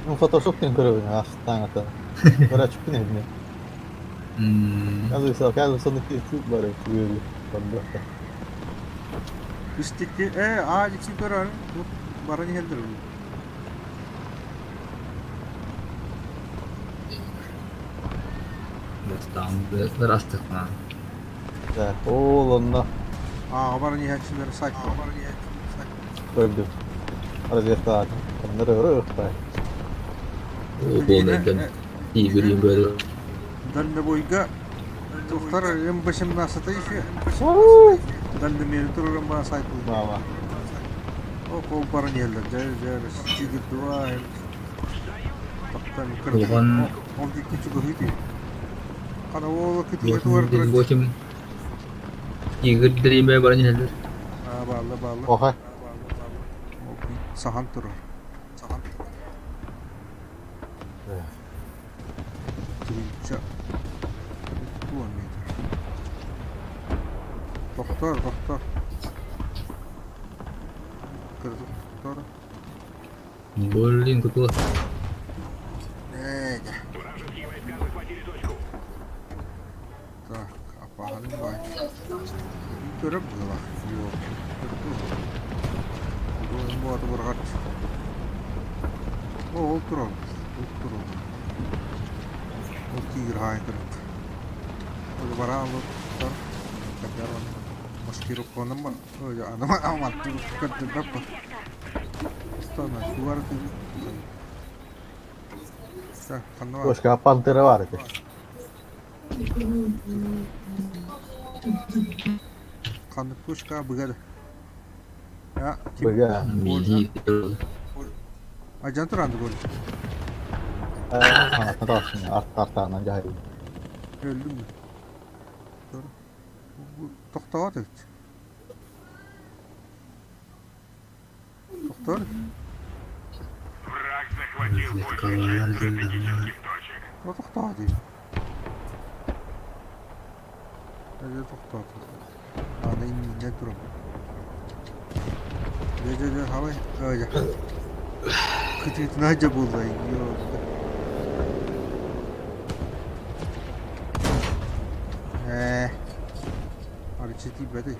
Ну, фотошоп диэн көрөбүн астаан ата. Көрөөччүппүн эбинэ. Казы соны бары түгү барбыта. Истикки ээ аа дикси көрөр бу баран иһэллэр бу. Бастаан астыкпаан. Да, ол онно Аа баран иһээччилэр сайт көрдүм. Развертаат. Оннор өрө ыхтай. Буолайдан Игорь бөрө. Дальнобойга тухтар М18 еще. Дальномер турарым ба сайт был. Мама. О, кол баран иһэллэр. Дьэ, дьэ, Тигр 2 Тохтон Улахан Ол дикки чугаһыы Хана ол кытыга туар турар. Восемь Игорь Дримэ баран иһэллэр. Аа, баалла, баалла. Оха. Сахан турар. Сахан турар. Тыһыынча метр. Тохтор, тохтор. Тохтор. Блин, кутула. Ээ, Вражеские войска захватили точку. так, апаһаным бай. Көрөп была. Yok. Бу аты баргар. О, ол турар. Ол турар. Ол тигр хай турар. Ол бара ол тар. Капяр Маскировканан бар. Ой, анама амат көрдүм баппа. Стана, шуар ты. Так, ханна. Кошка пантера бар эти. Ханны пушка быгады. Я, тип. Быга. Мили. Ажан туранды гол. А, наташын арт артынан жай. Öldüm mü? Doğru. Toxtavat et. Toxtar. Враг захватил большую часть стратегических точек. O toxtavat et. Öyle toxtavat. Ana inne durum. Ne ne ne hava öyle. Kıtı naca buldu. Yok. Э. Арчити бәді.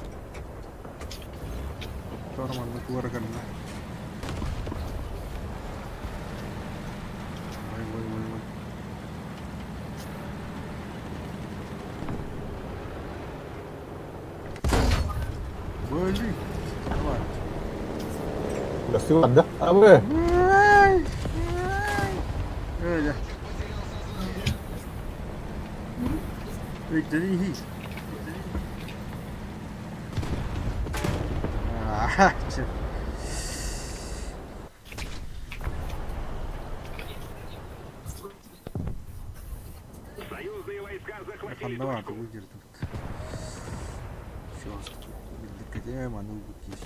Торманны туара канна. Ой, ой, ой, ой. Блин. Давай. Гостю да? А вы? Öyle. Öyle Ah, Союзные войска захватили Ханна точку. bu girdim. Şu bildik edemem anı bu kişi.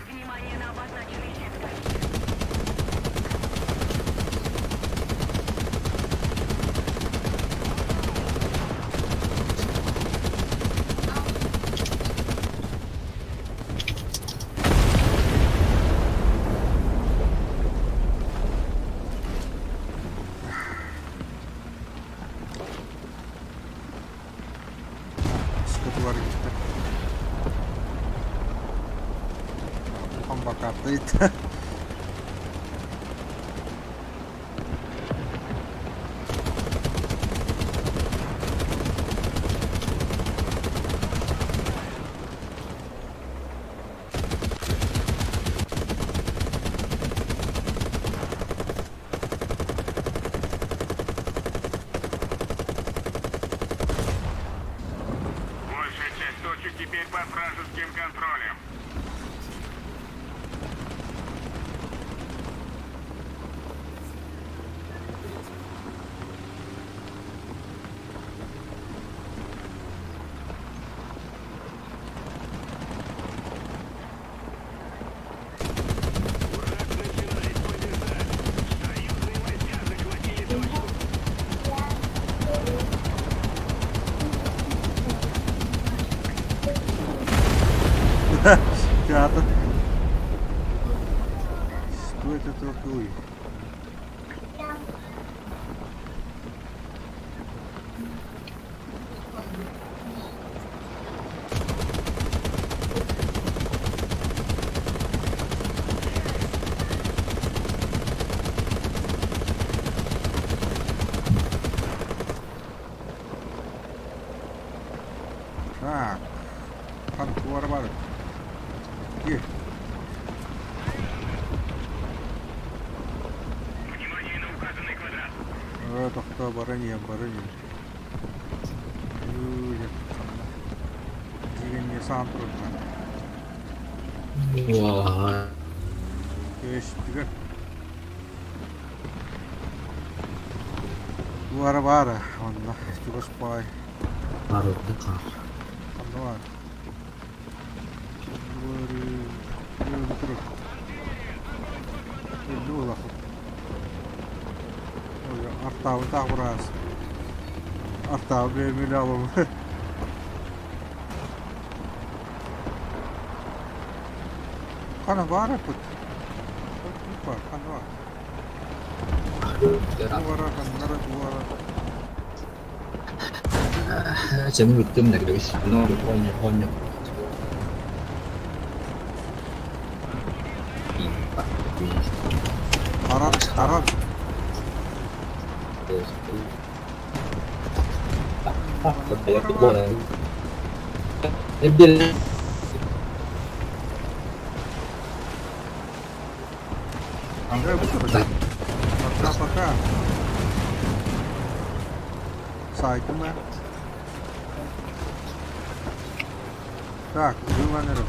Внимание на обозначенный сектор. Sıkıntı var gitti. Tam bakarttaydı. Большая часть точек теперь под вражеским контролем. Враг начинает побеждать. Театр. Что это такое? Так, хантуар бар. Е. Внимание на указанный квадрат. Тохтоо баран иһэн, баран иһэн. Дигэннии саҥа турарга. Уа. Көстүгэ. Туара баара онно чугас баай. Барылды хаар. Ханна баар? Артаабытаах быраас. Артаабы бэйэмили алым. Хана баар эппит. Хана баар. Туара ханнара туара. Чэми бүттүм нэргэбис. Оонньу оонньу. Харан харан. Пока пока. Сайтым ээ. Так, убиван эрэ.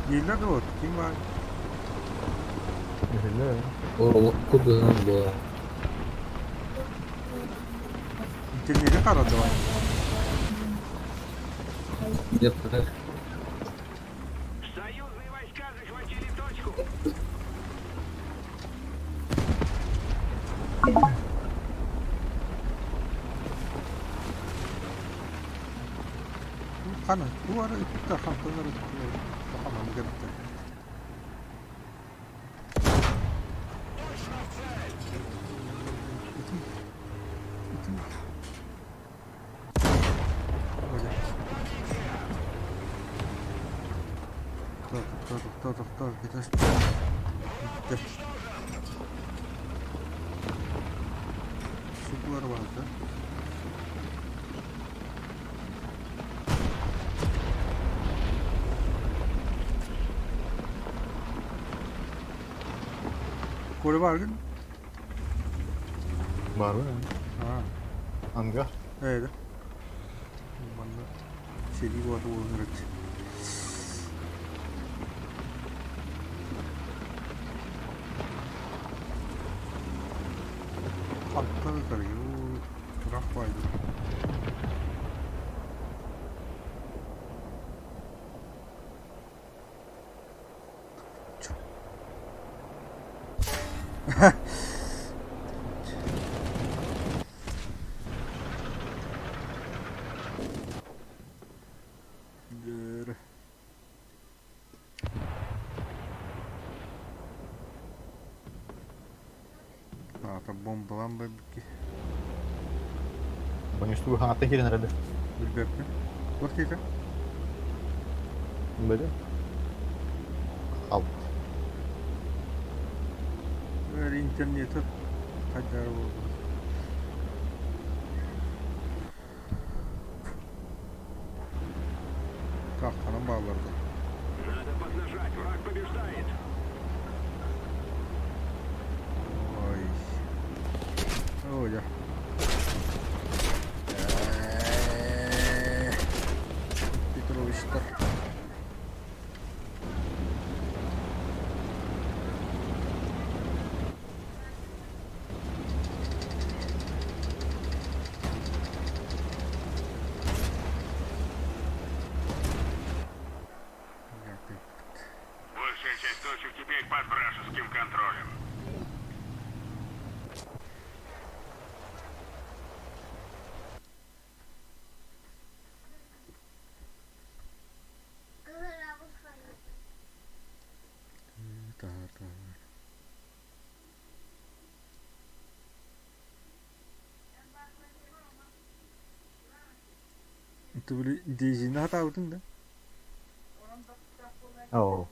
Дииллэр дуо? Ким баар? Иһиллэр. Олохку быһан буо. Интернети хара давай. Союзные войска захватили точку. Хана, туара ытта хантанар хана мгэтте. Тохтоо, тохтоо, тохтоо, Супер бар, да? Коля бааргын? Бар ба? Аа. Anga. Ээ. Манна сэрии буолар буолан эрэр. Хантан ытарый? Ыраах баайдым. Дьөрү. Аата бомбалаан барбыкки. Бонустуу хаҥаттан киирэн эрэллэр. Билбэппин. Туох диэтэ? Били. Хаалбыт. Эр интернети хайдары буолбут. Таахтанан бааллар да. Надо поднажать, враг побеждает. Ой. Ой, да. Петровичтар. Большая часть точек Ты били дизини хатаабытыҥ да? Оо.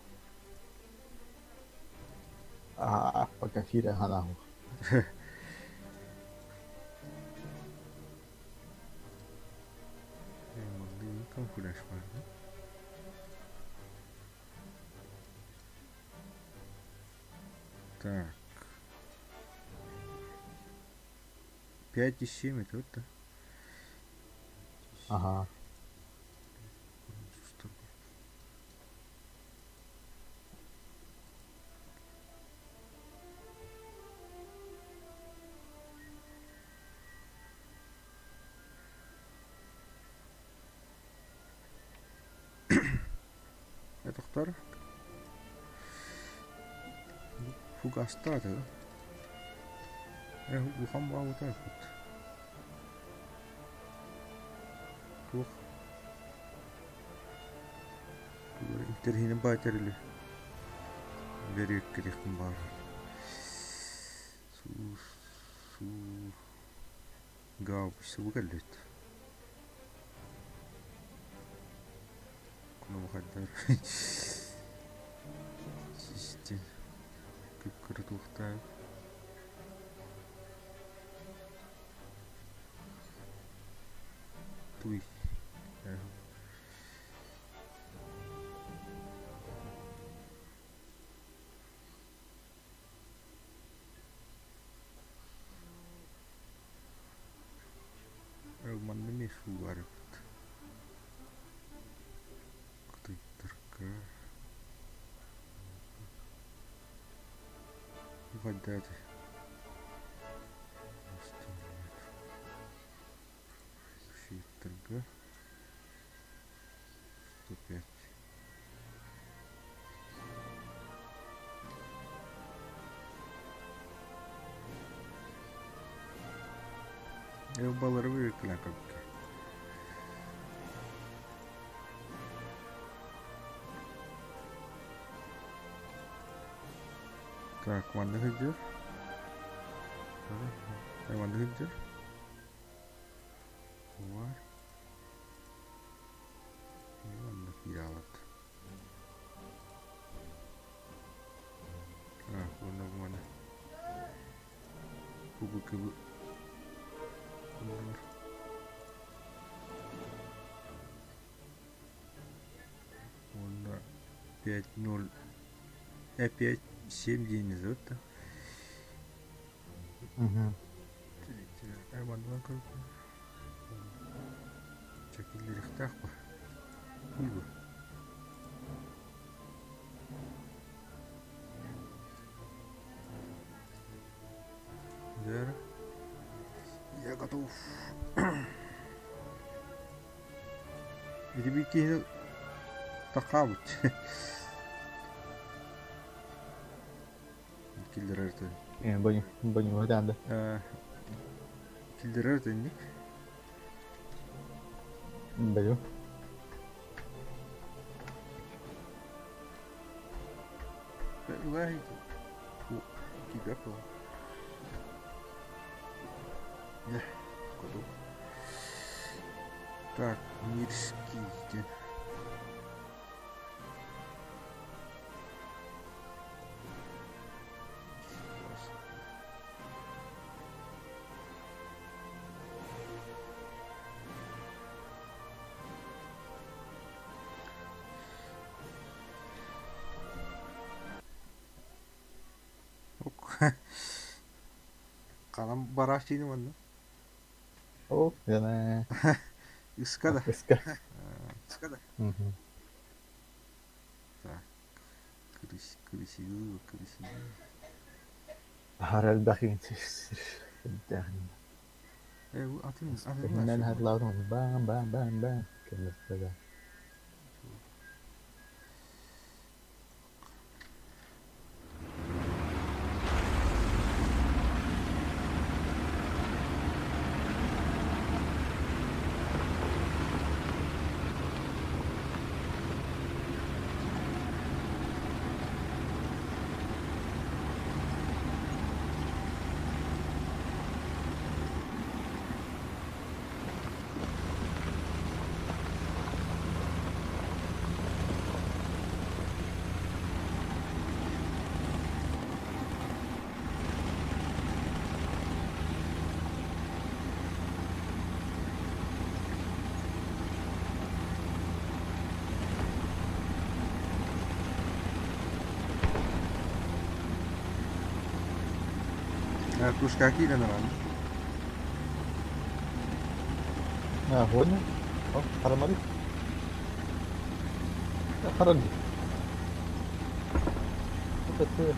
Аа, пока фира ханааху. Манныгын камфляж баар да? Так. 5,7 это вот да? Ага. Тохтор. Фугастаата. Улахан баҕайыта Туох интэриэһинэй баай тэрили бэриэккэтиэхпин баҕарар. Суу гаубица кэллит. Кунубахайдар систин кып-кыра туохтаах Туй. Манна эмиэ суу баар эбит. Кытыйтарга. Хайдааты. Фиттарга. 105. Балары бүйүккүлэн көбүккэ. Так, манна сылдьар. Манна сылдьар. Var. Манна кииралат. Так, уонна маны. Кубы кыбы. Бар. Уонна 5-0 5-7 диэн зовут да? Угу. Чэкиллириэхтээх ба. Хуй Дэр. Я готов. Ити биир киһини тахаабыт. Киллэрэр Боню, боню, да. Киллэрэр тэнник. Бою. Лай. Тебя было. Кудук. Так, Мирский. Канам бараш диини манна. О, я Ыска да. Ыска. Мгм. Так. Крыс, крысилы, крысилы. Аһара элбэх Атын, атын Иһинэн харлаабытым бам бам бам бам кэллэхтэрэ. Вертушка киирэн ылан. А, понял. О, харамары. Харали. Это ты.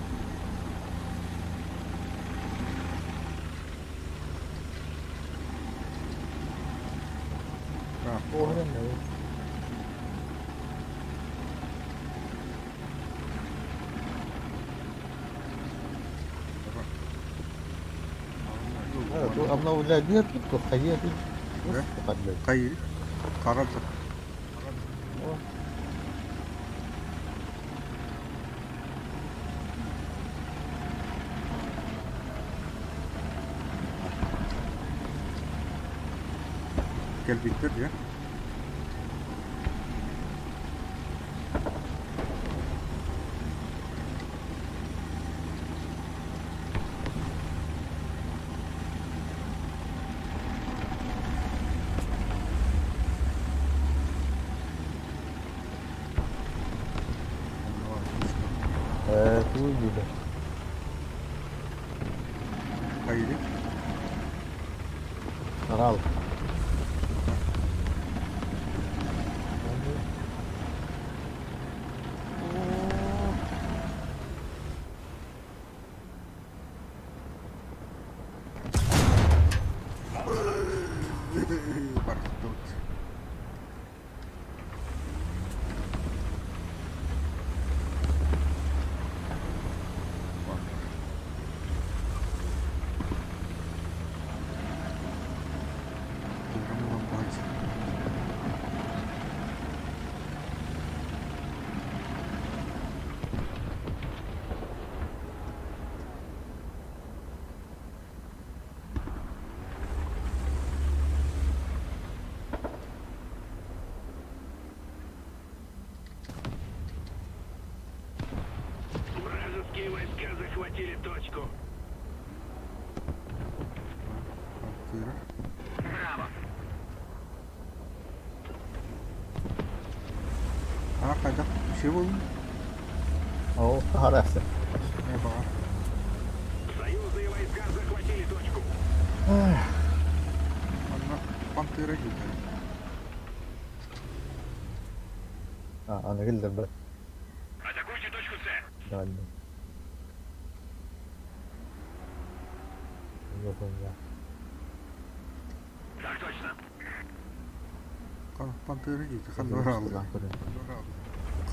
О, Обновлять нет, то хайет. Хайыр. Харал. Кэлбиттэр дьэ. Туй Хайыры. Харал. Барсытыбыт. Вражеские войска захватили точку. Браво! А, хайдах bir şey buldun? О, хараса. Ne bana? Союзные войска захватили точку. Anna Pantera gider. А, она говорит, да. Атакуйте точку С. Да, да. Я понял. Так точно. Pantera gider. Ханна алды.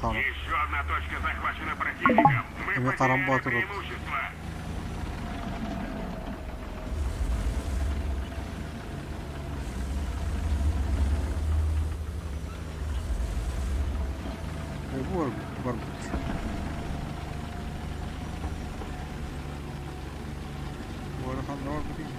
Хана. Еще одна точка захвачена противником. Мы Это потеряли Тарамбатор. преимущество. Bu var var. Bu ara Hanna var mı değil mi?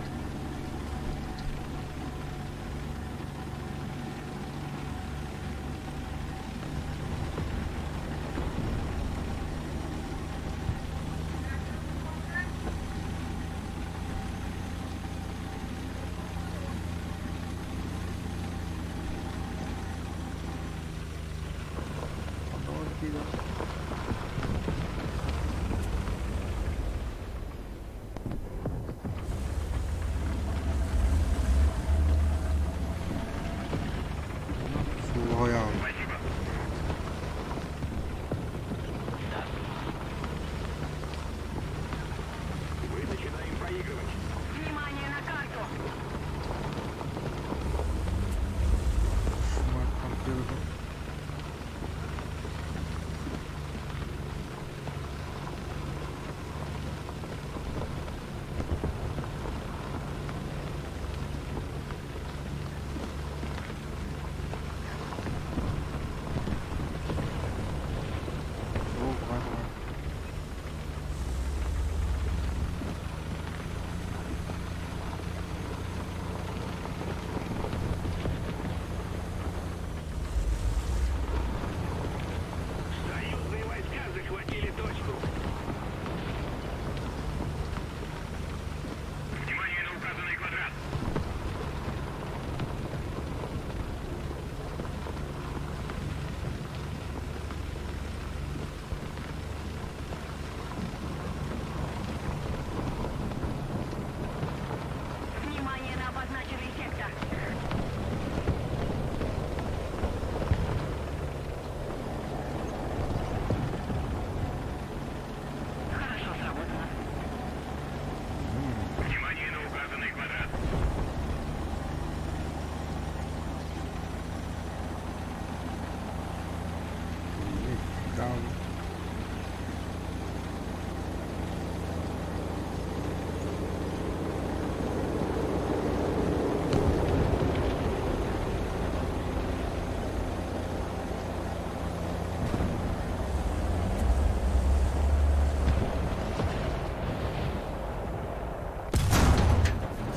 Hanna var değil mi?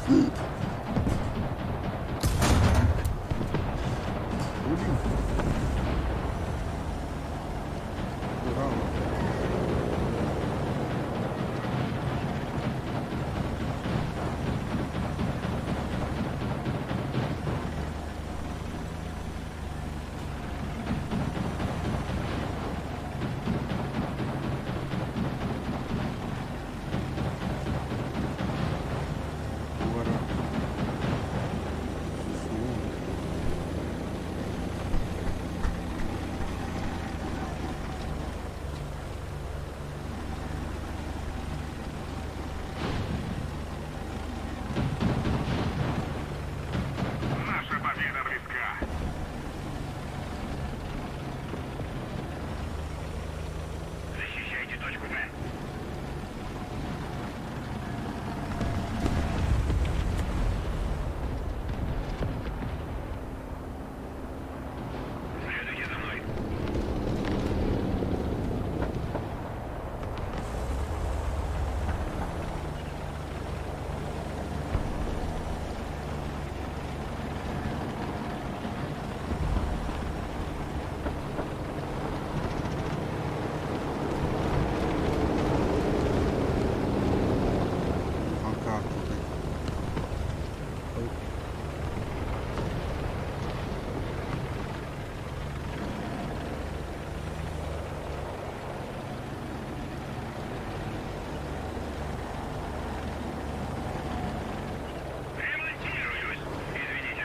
Блин. Браво. Тугара. Суун. Наша победа близка. Защищайте точку Б. Следуйте за мной. Пока тут. Ремонтируюсь. Извините.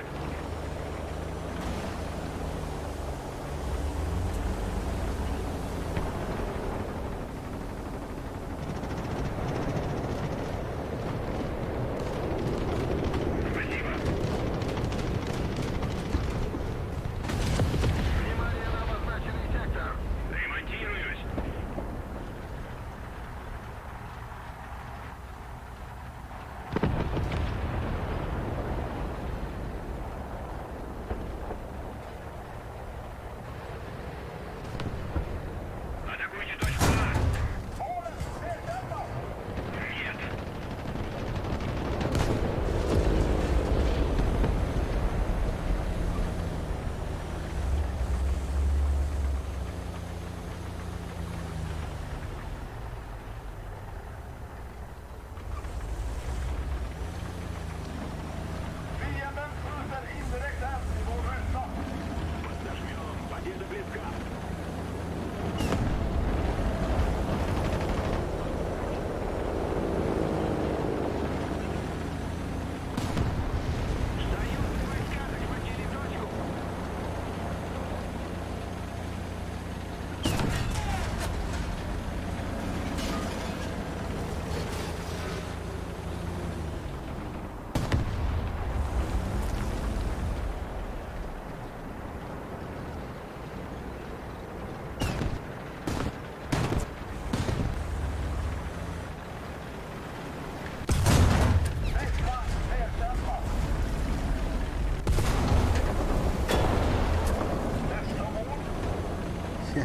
Спасибо. Внимание на обозначенный сектор. Ремонтируюсь. Атакуйте точку А. Нет. Подожмем. Победа близка. Союзные войска захватили точку.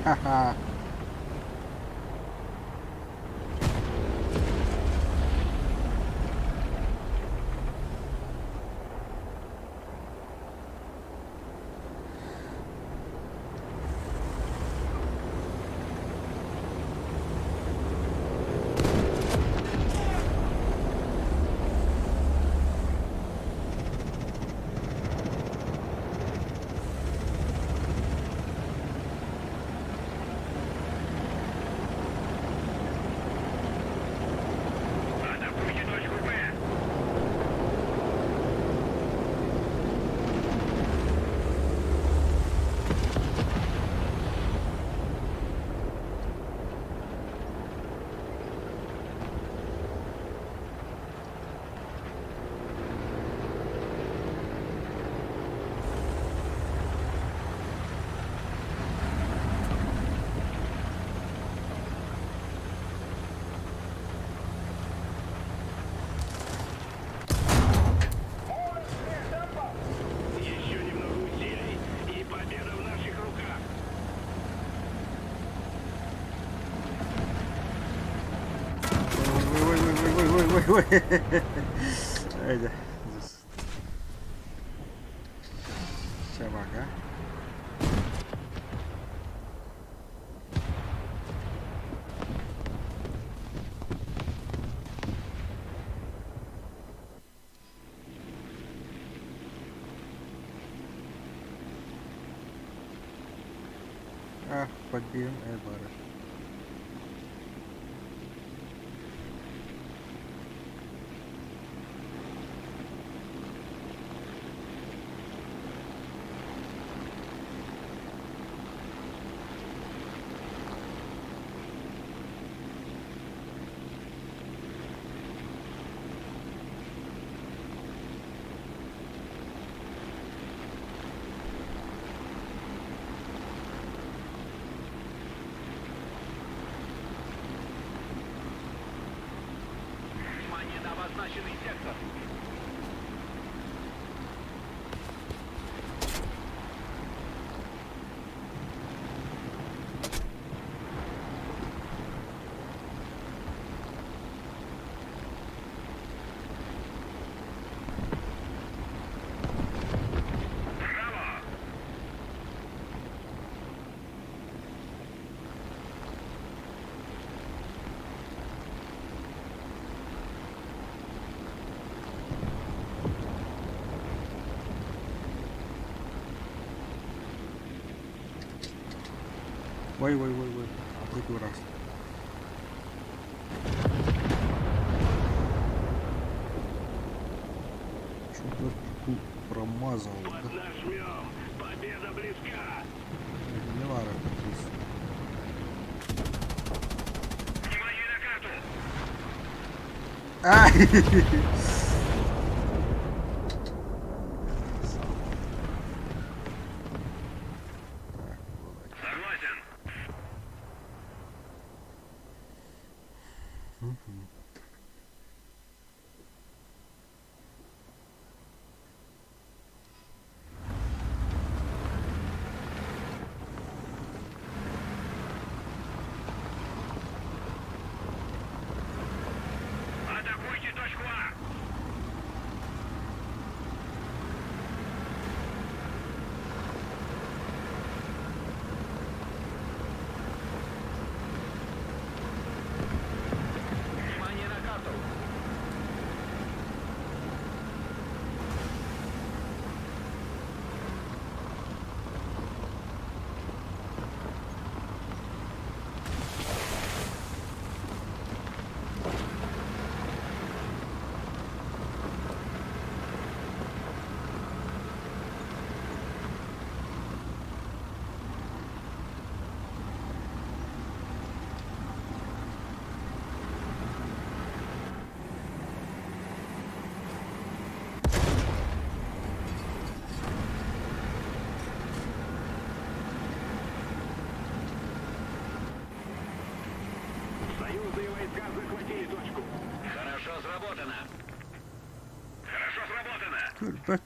Ха-ха. Атакуйте точку Б. Еще немного усилий, и победа в наших руках. Ой, ой, ой, ой, ой, ой, ой, ой. Эйде. Собака. А, подбил Эбара. Внимание на обозначенный сектор. Ой, ой, ой, ой. Апрыгаю раз. Что-то промазал, да? Поднажмем. Победа близка. Не вара, как Внимание на карту. Ай! Согласен. Атакуйте точку А. Внимание на карту. Союзные войска захватили точку. Хорошо сработано. Хорошо сработано. Көрбөт.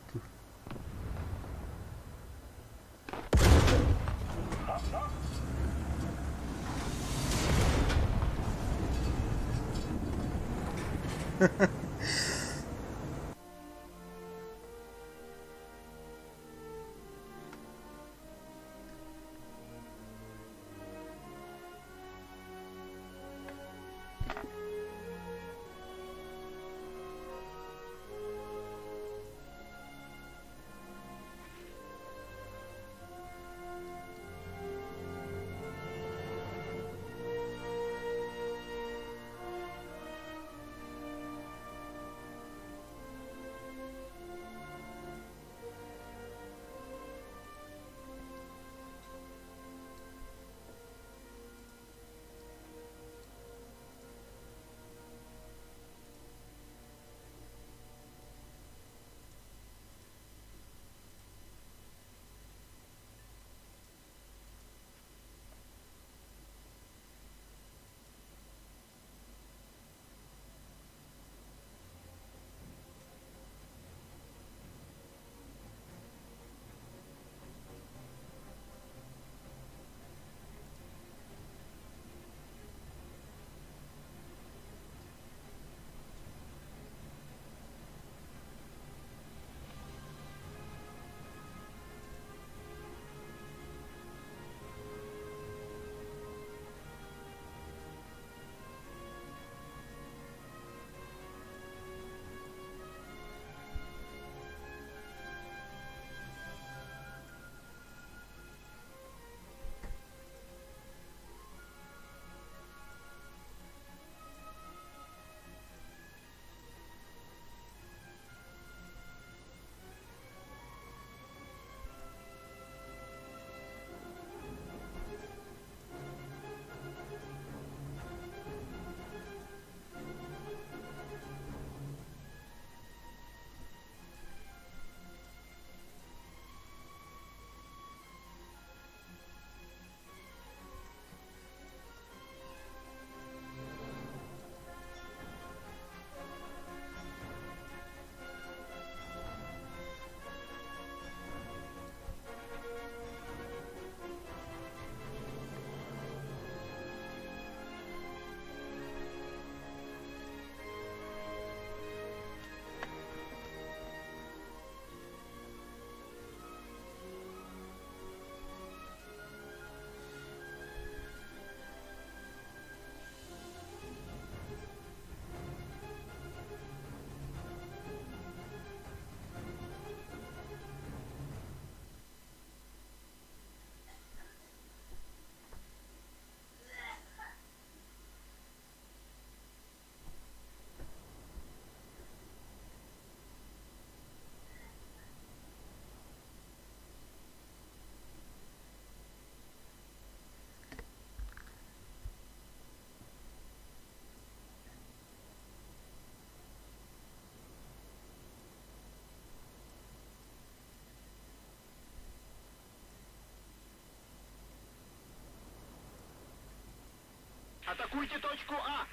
Атакуйте точку А!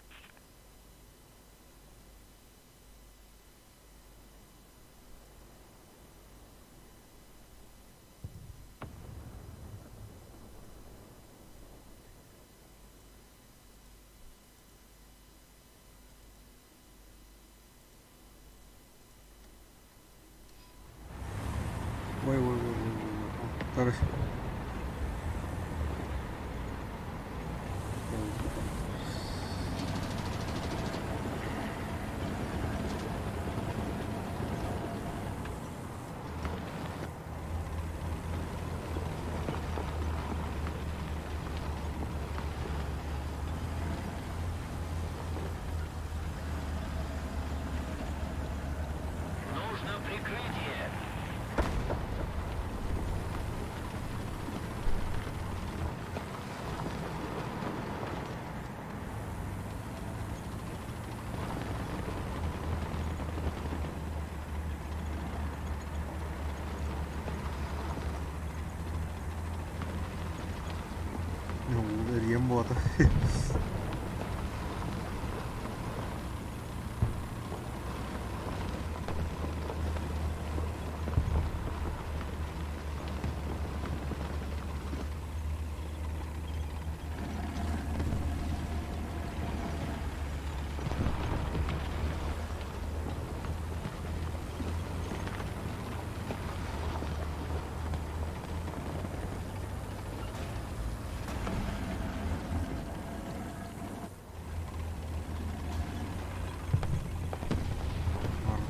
Ой, ой, ой, ой, ой, ой. Короче. Нужно прикрытие! Эрийэн буолта.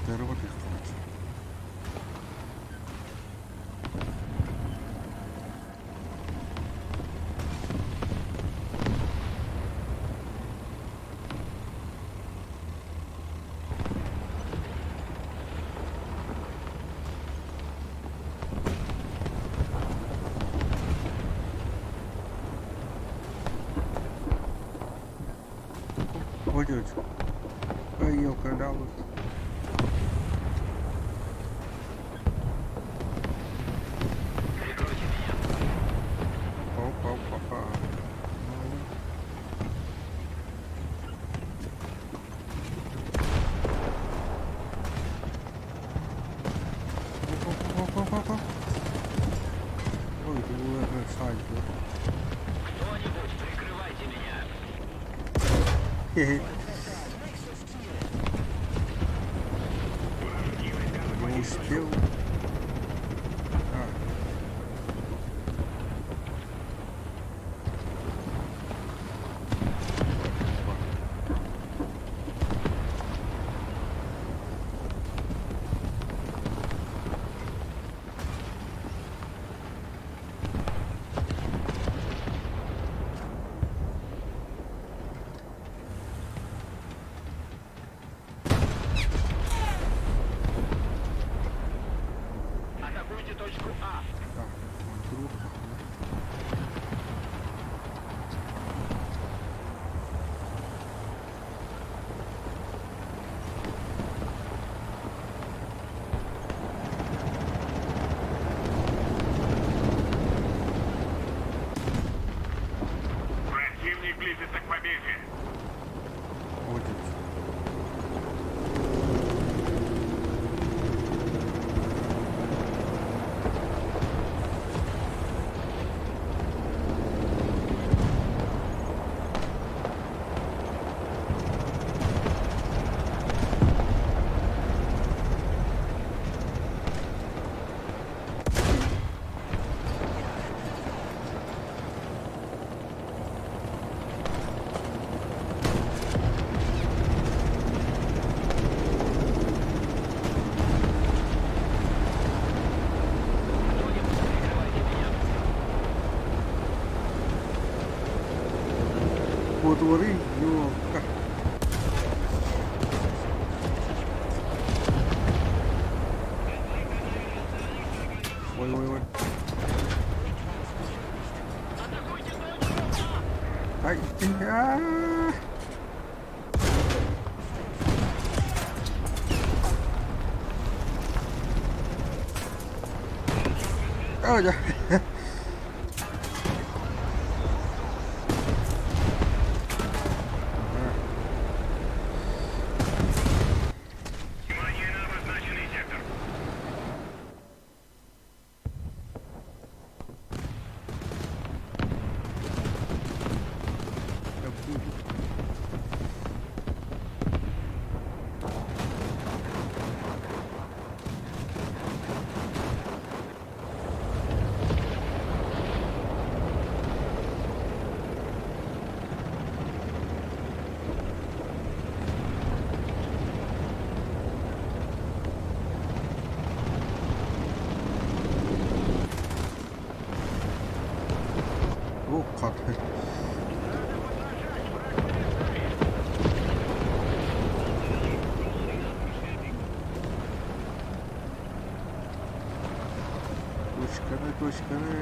Барытыгар барыахтара. Ой, Ой, елка, да, вот. Прикройте меня! Опа, опа, опа. Опа, опа, опа, опа. Ой, это было шайба. Кто-нибудь, прикрывайте меня! Хе-хе. Не успел. А. Опа. Атакуйте точку А! Так, вон друг. Противник близится к победе! Вот здесь. Кто-нибудь, прикрывайте меня! Вот воры, ёлка. Ой, ой, ой. Атакуйте точку А! Ай, ты, а. А, да. Улахан. Точканы, точканы.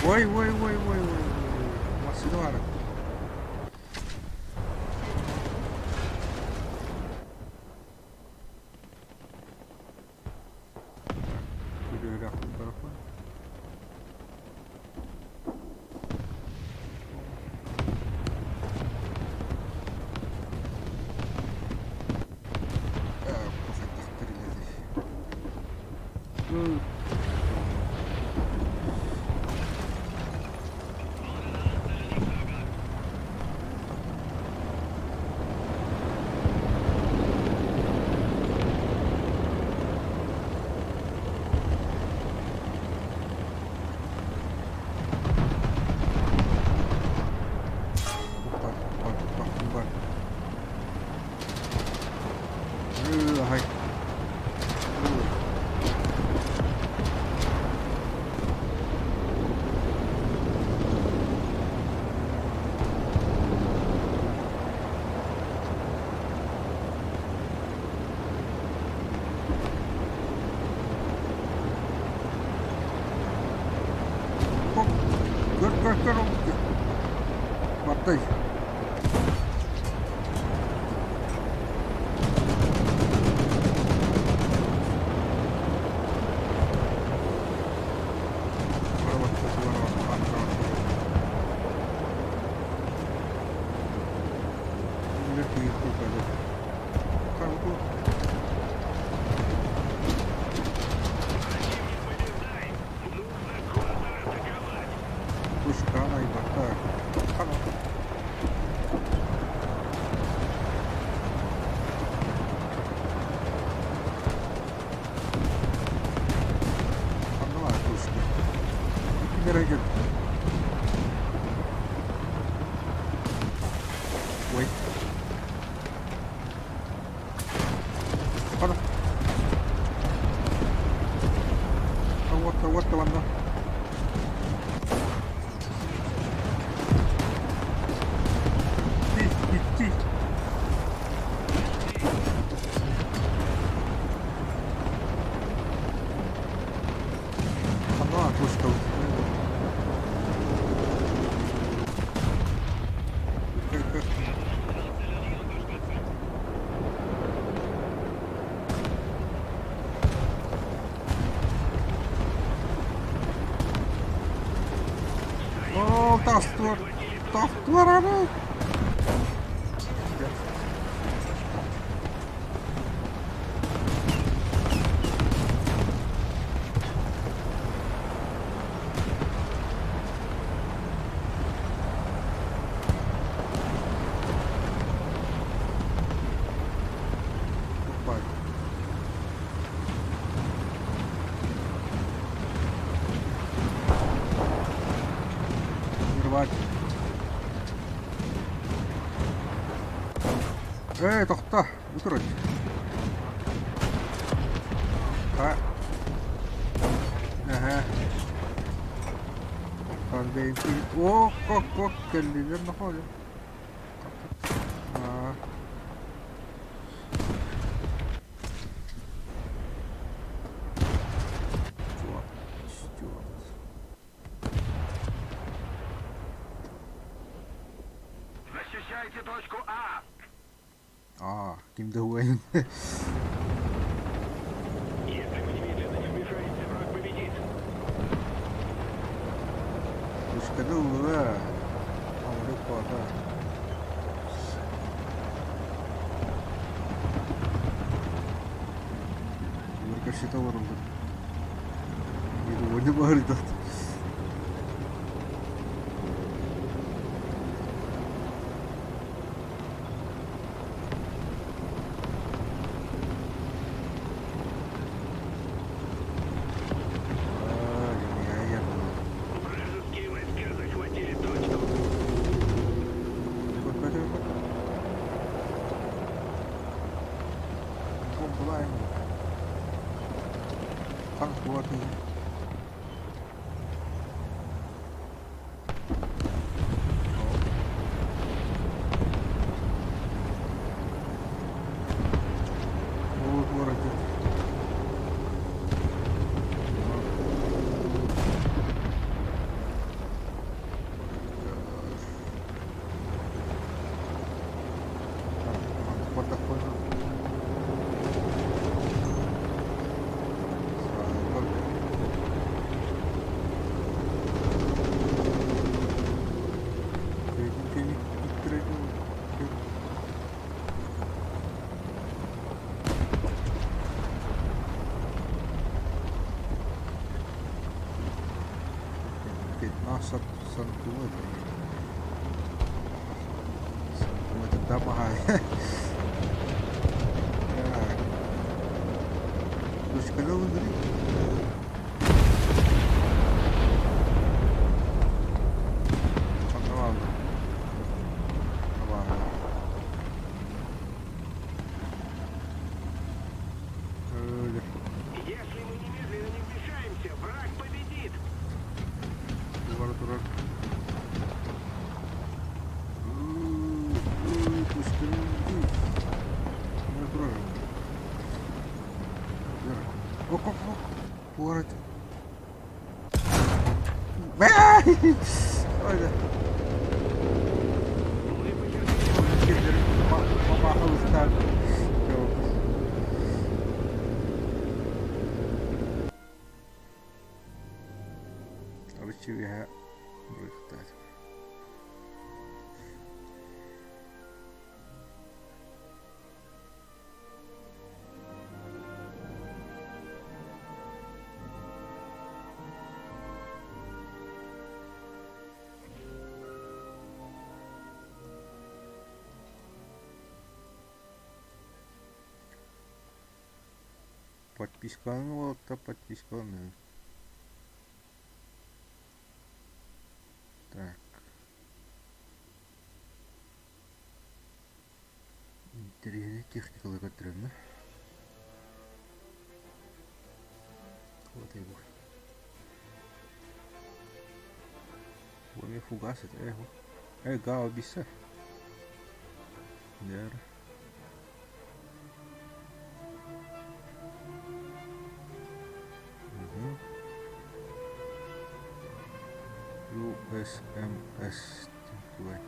Ой, ой, ой, ой, ой, массыына баара. Күрүөлээх барахпын. Көр, көр, көр, Баттай. Ой. Ана. Уотта, уотта, манна. Ти, ти, ти. Ана, точка. О, тастур! Тастур аны! Опа. Рвать. Эй, тохто, утурут. Ха. Ага. О, как, как, кэллилэр находят. А. Стюарт, Стюарт. Защищайте точку А! А, ким да Уэйн. Если мы немедленно не вмешаемся, враг победит. Точканы ылла. Амры пата. Рикошет олороллор. Биир уонна баһырдат. Вражеские войска захватили точку. куотуй. О, городе. 15 сантиметров. Сантиметр дамагай. Так. Точка выбери. Ладно. Ладно. Если мы немедленно не вмешаемся, враг победит. Дурак, дурак. Арчивиһэ Подписканы уолаттар подписканы. Так. Интэриэһинэй техникалар көрдөрөннө. Вот его. Бу эмиэ фугас этэ э э гаубица. Дэр. USMS тугай.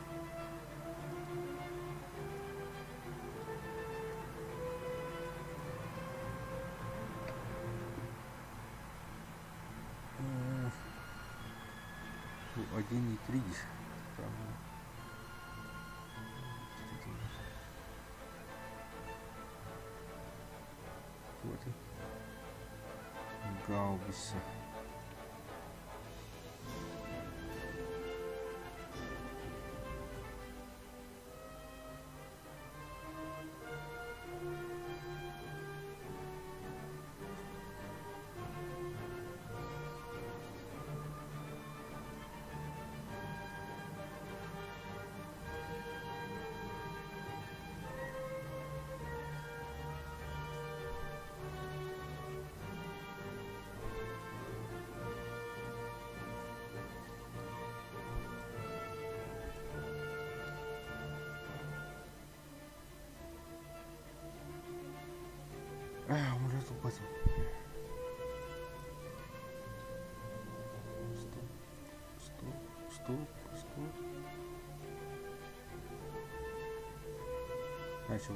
1,3 там. Вот. Гаубица. Ээ, уже тупотим. Стоп, стоп, стоп, стоп. Начал.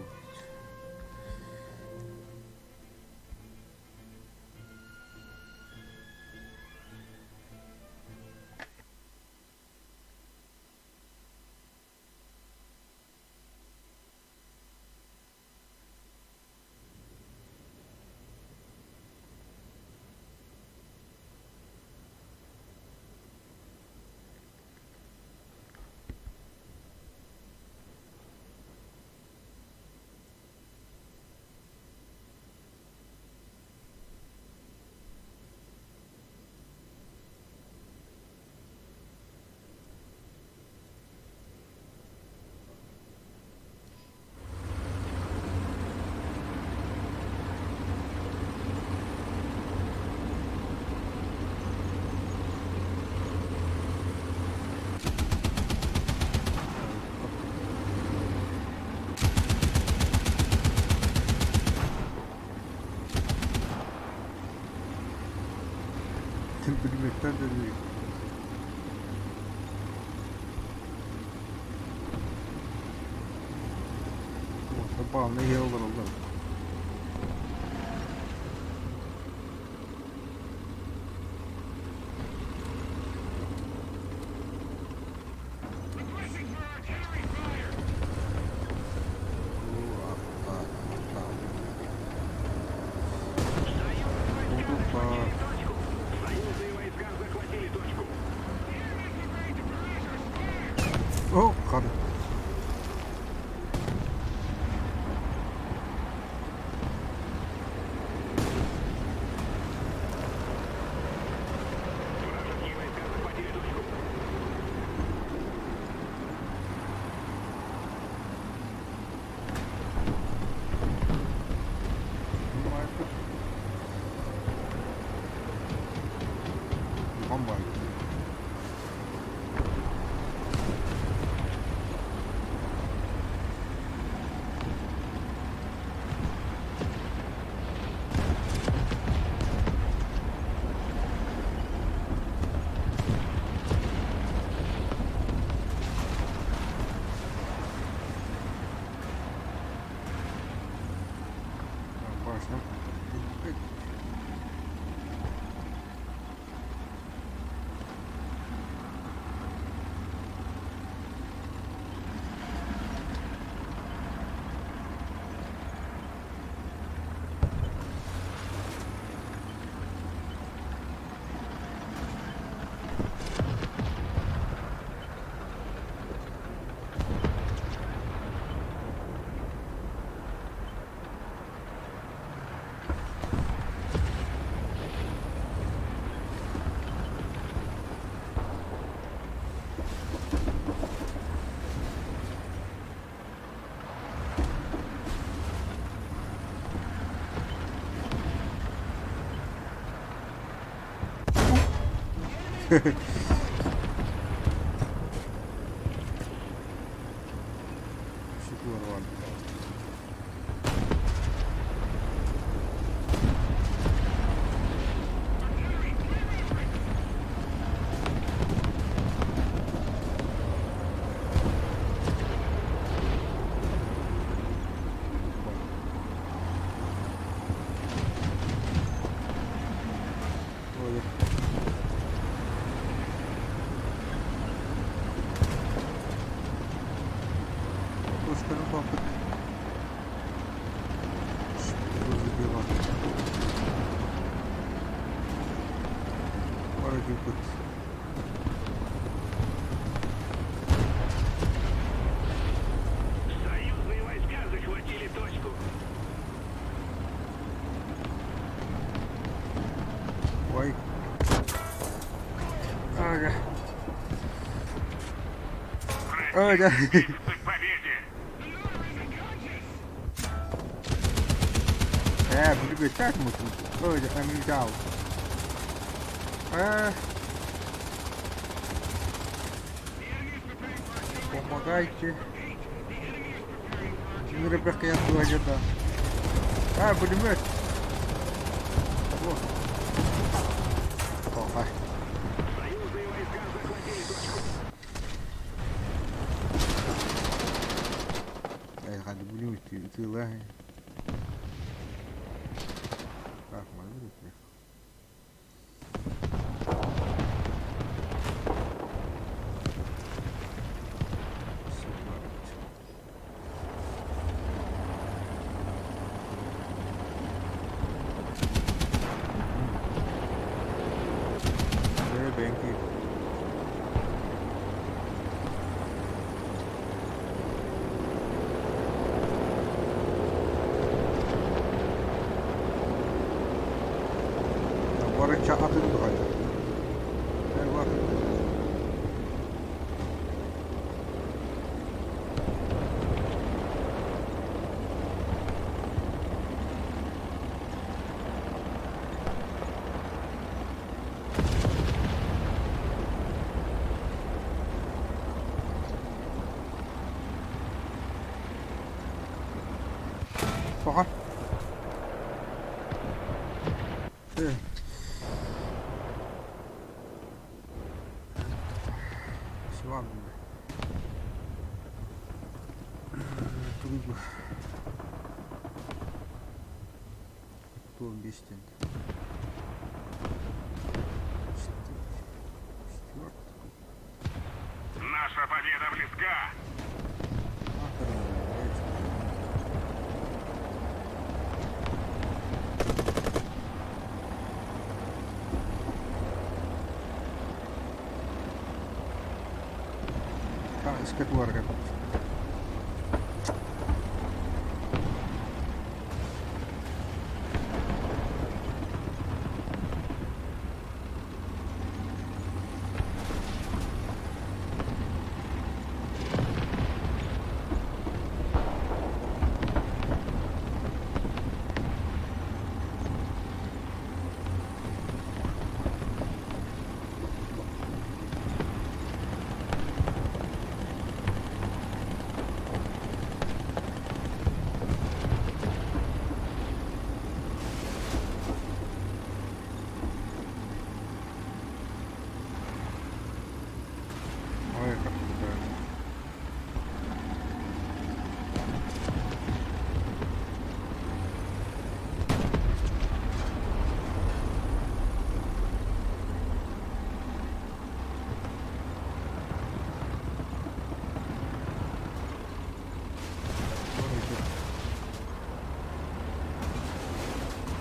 Төрдүлүү. Баалны иһэ олороллор. Союзные войска захватили точку. О, хар. Вражеские войска захватили точку. Бомбай. Башня. Шикур var. Ой. Пушка попыт. Что за дела? Пора пыт. Союзные войска захватили точку. Ой. Ага. Ой, да. К победе! Буду так мутить. Ой, да, не дал. Помогайте. Ну, ребятка, я туда да. А, пулемет. О. Ага. Союзные войска захватили точку. Эй, hadi пулемет, ты лаги. Так, могу Бенки. Барыча атын духайда. Eyvah. Aha. Тугуй бу? 15 диэн. Четвертый. Наша победа близка. Иске туарга. Ой, как это.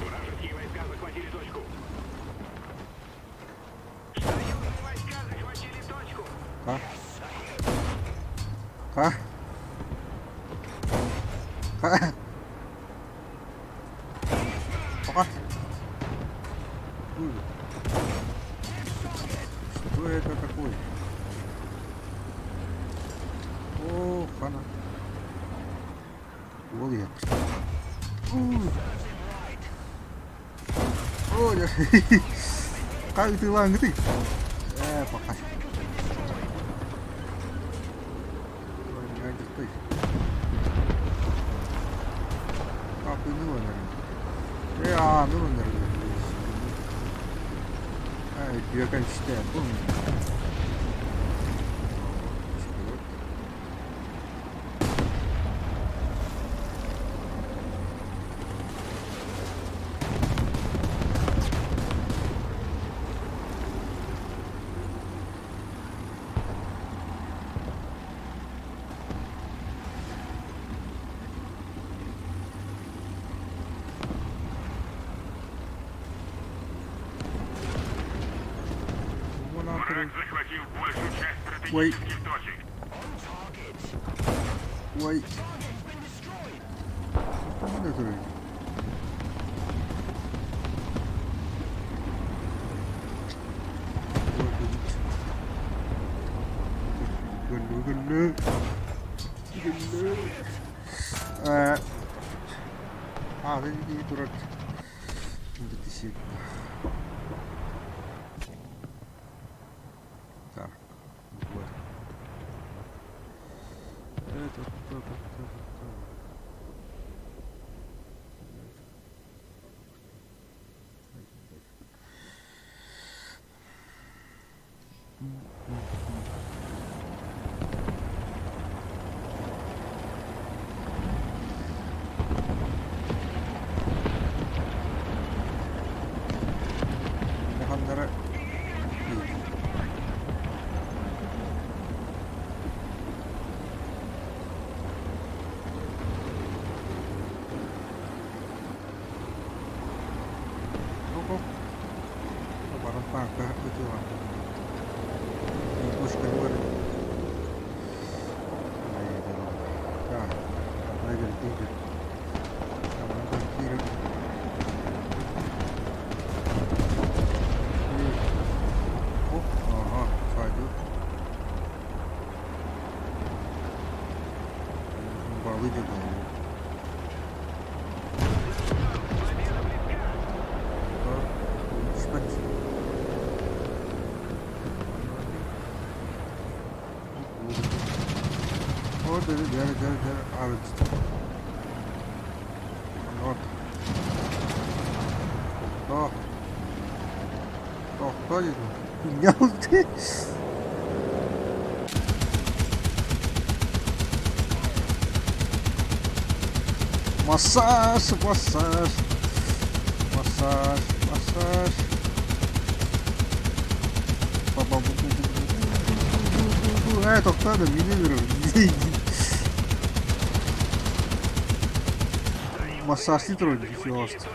Вражеские войска захватили точку. Союзные войска захватили точку. Ха? Ха? Ха? Пока. Что это такое? О, хана. Уол я. О, я. Как ты ланг ты? Пока. Ой, Как ну, наверное. А, ну, наверное. Ай, я, конечно, помню. Враг захватил большую часть Ой. стратегических точек. Ой. Что это? Гулю, гулю. Гулю. А, да иди, дурак. Да ты сильно. Так, вот. Это, это, это, это. Ханнара. Ого. Баран танка ытыла. Пушка говорит. Так, лагерь тигр. Там тигр. Оп, ага, сойдет. Балы делал. Спать. О, да, да, да, да, а, вот. О, о, кто это? Поднял ты? Массаж, массаж, массаж, массаж. Ээ, тохтоо да, миинэ берем. Массажтыы турар дии философ.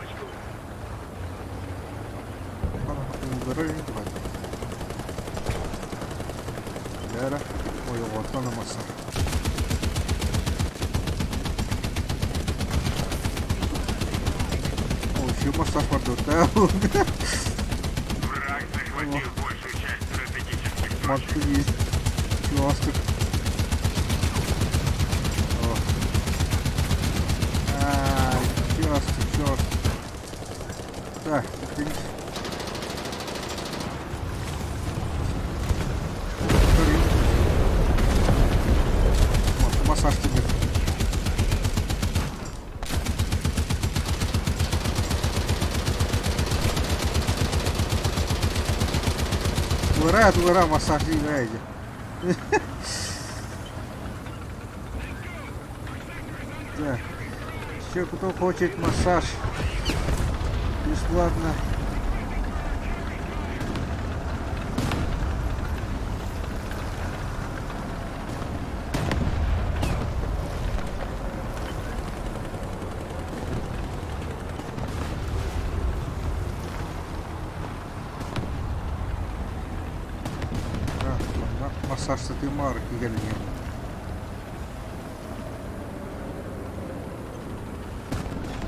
Лера, ойоҕоттон массаж. Ой, массаж барда. Враг захватил большую часть стратегических точек. Матка есть. Чувастык. Ай, черт, черт. Так, ты Массаж тебе. Ура, ура, массаж играете. Так. Все, кто хочет массаж, бесплатно. Массаж сатымар кигэлиҥэ.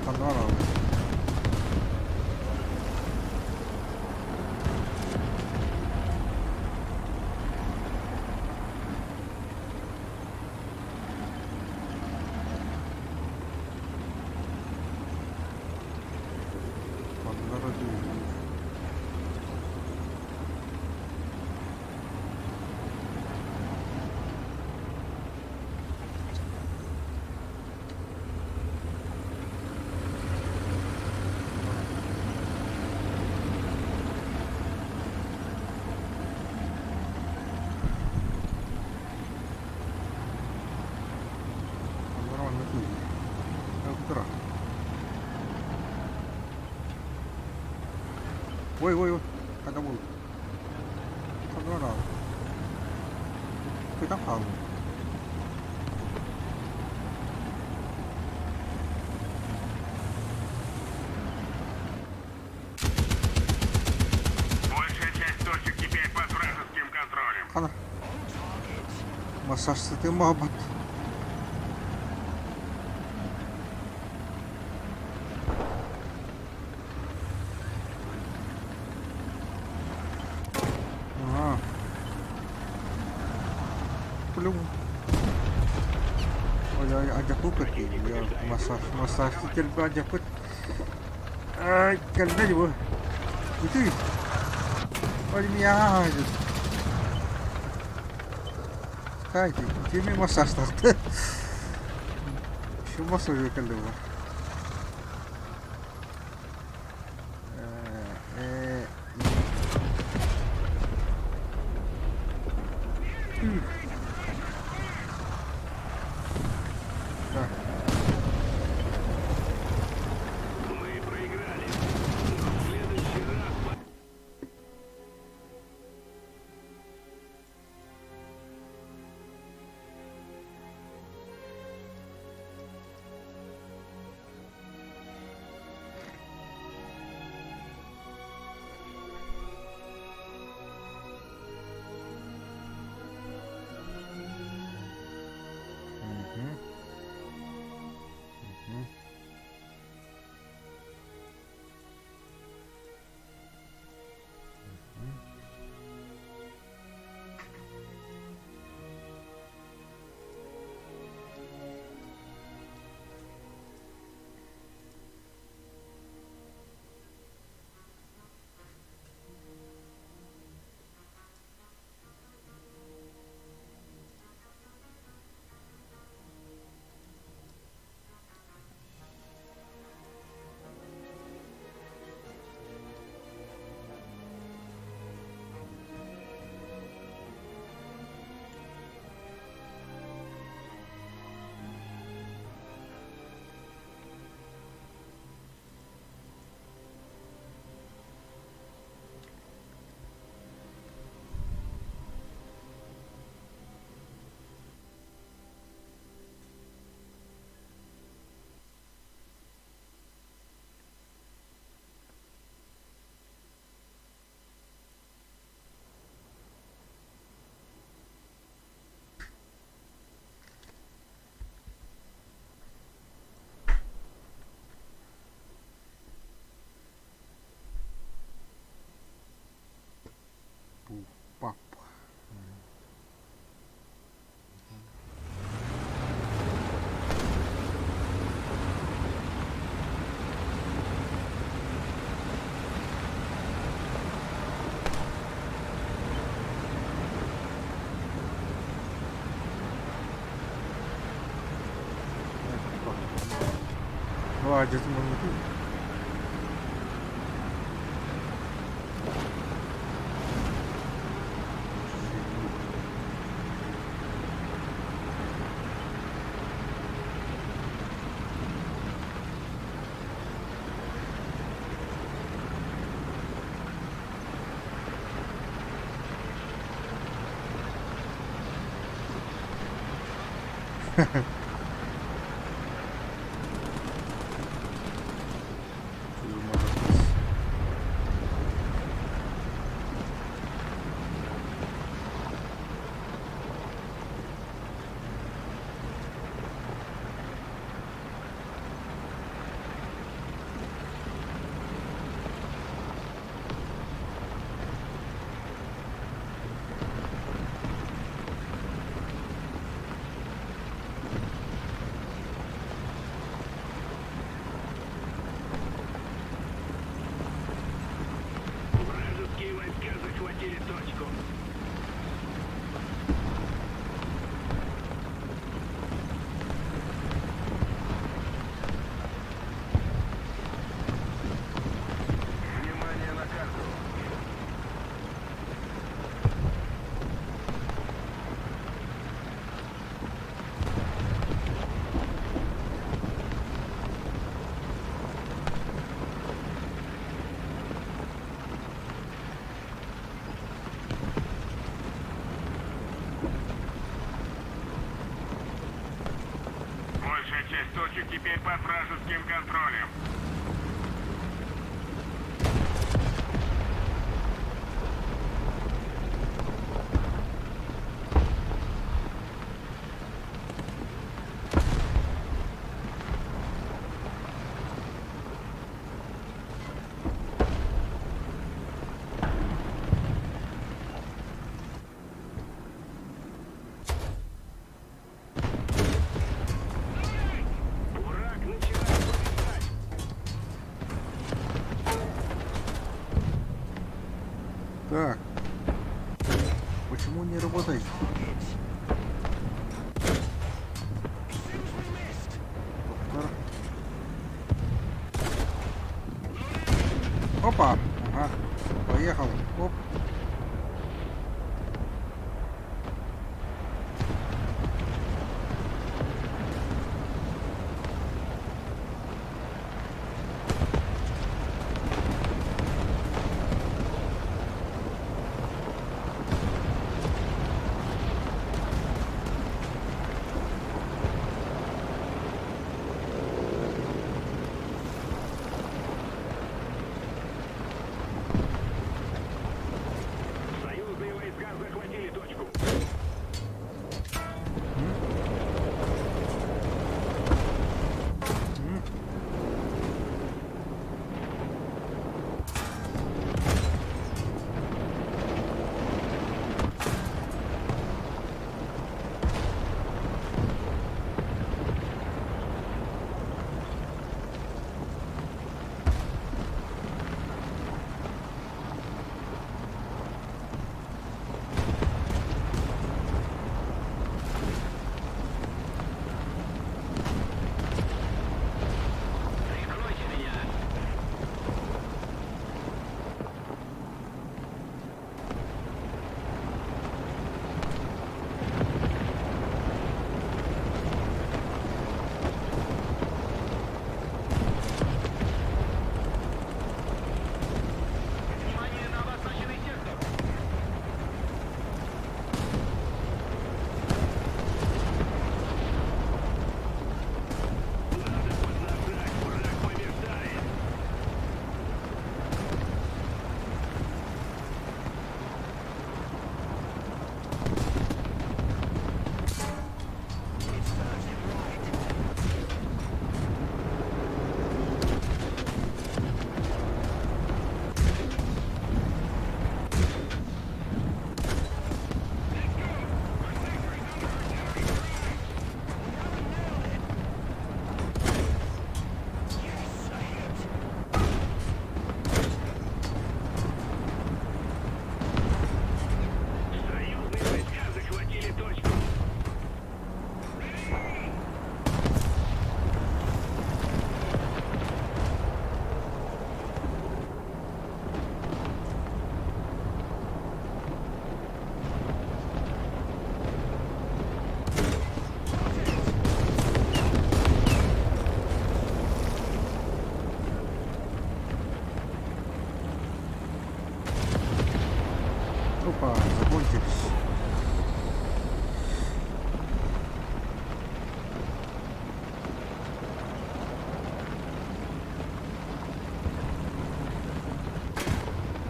Ханна Ой, ой, ой, хата буолла. Ханна Көтөн хаалла. Большая часть точек теперь под вражеским контролем. Хана. Массаж сытымаабат. Аа. Плюм. Ой, ой, адьаппыт массаж, массаж терпи адьаппыт. Ай, кэлбэт бу. Үтүй. Ой, миаа. Кайти, тими массаж тахты. Şu массаж кэллэ бу. Э, Так. Мы проиграли. Но в следующий раз Алаадьытын муннукуй. Вражеские войска захватили точку. Внимание на карту. Большая часть точек теперь под вражеским контролем. Враг начинает побеждать. Так. Почему не работает? Доктор. Опа! Ага. Поехал. Оп.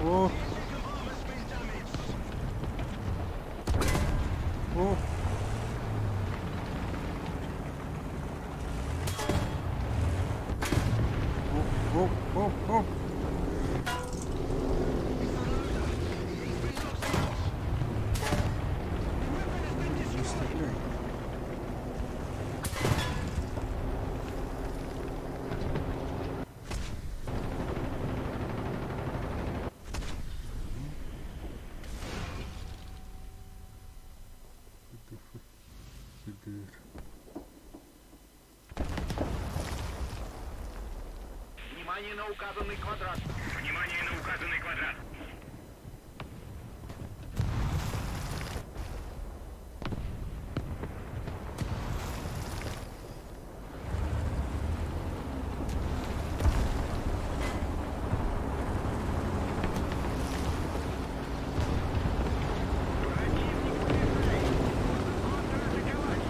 О! О! Оп, оп, оп, оп. Не стреляй. Сидыр. Внимание на указанный квадрат. Внимание на указанный квадрат. Противник поражает. Контратаковать.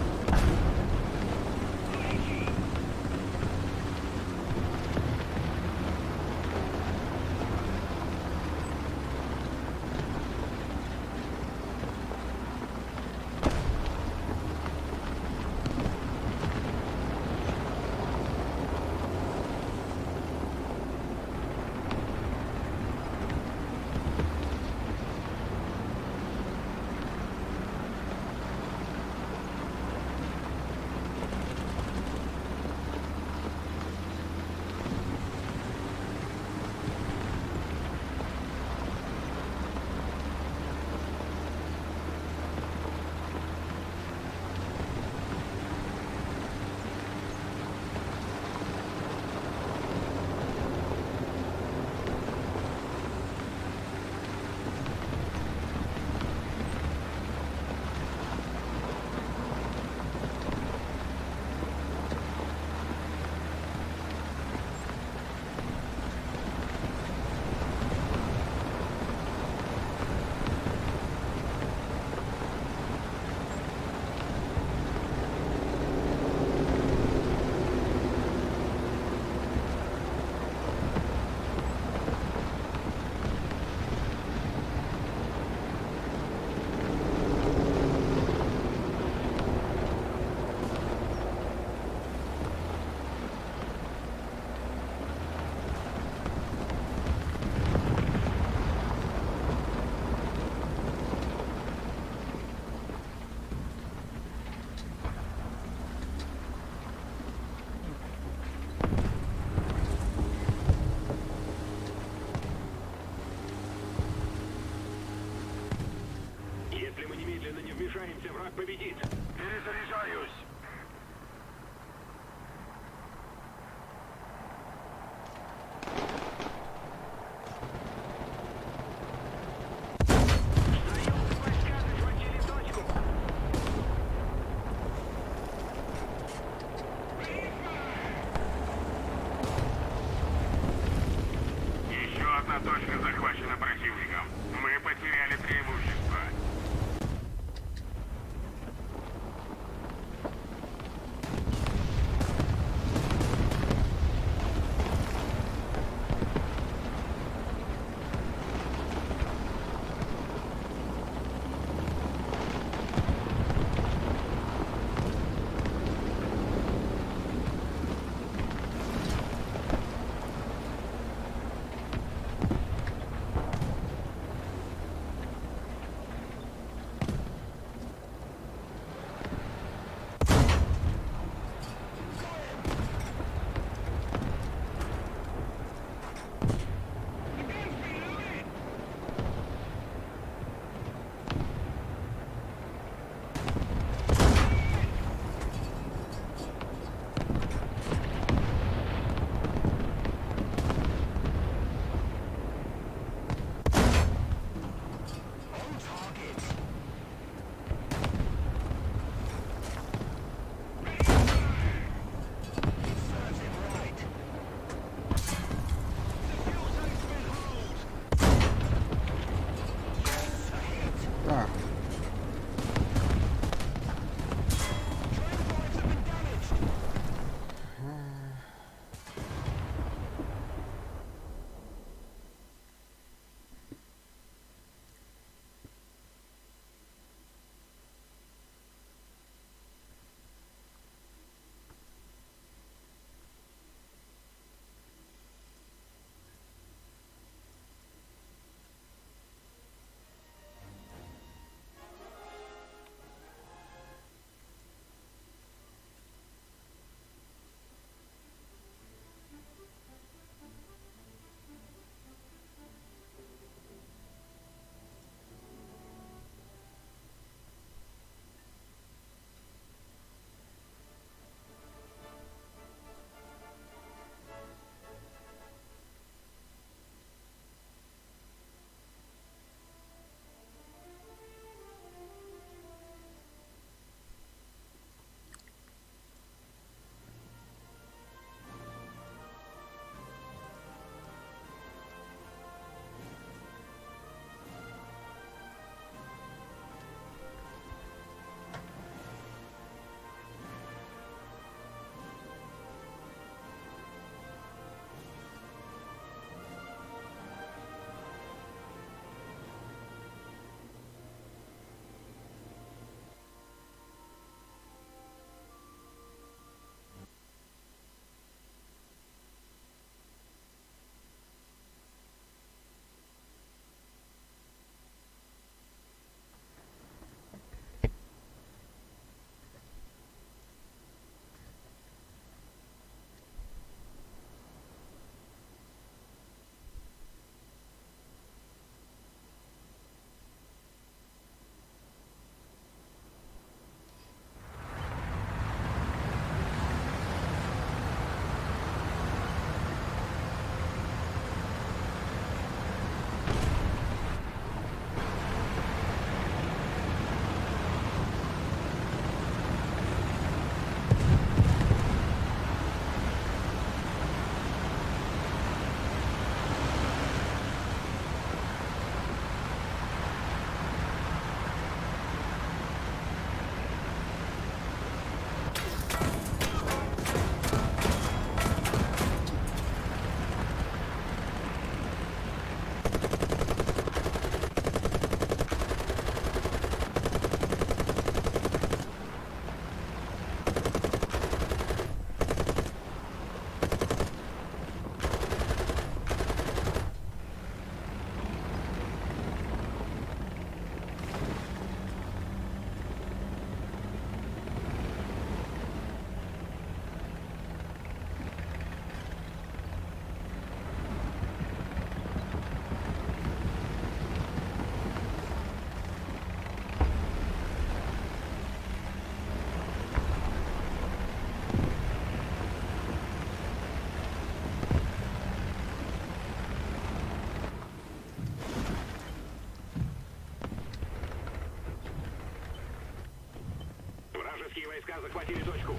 войска захватили точку.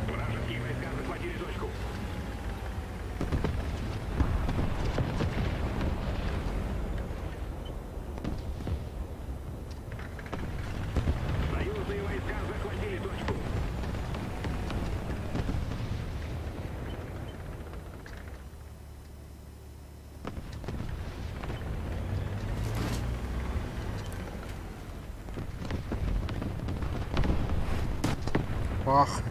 Вражеские войска захватили точку. Союзные войска захватили точку. Пах.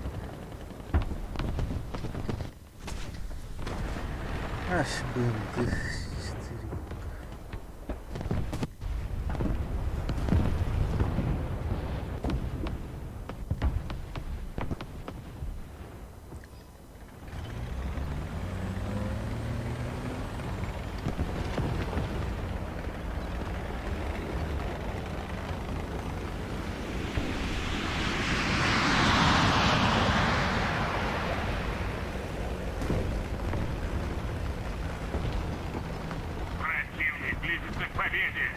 Аж, блин, ты четыре. Противник близится к победе.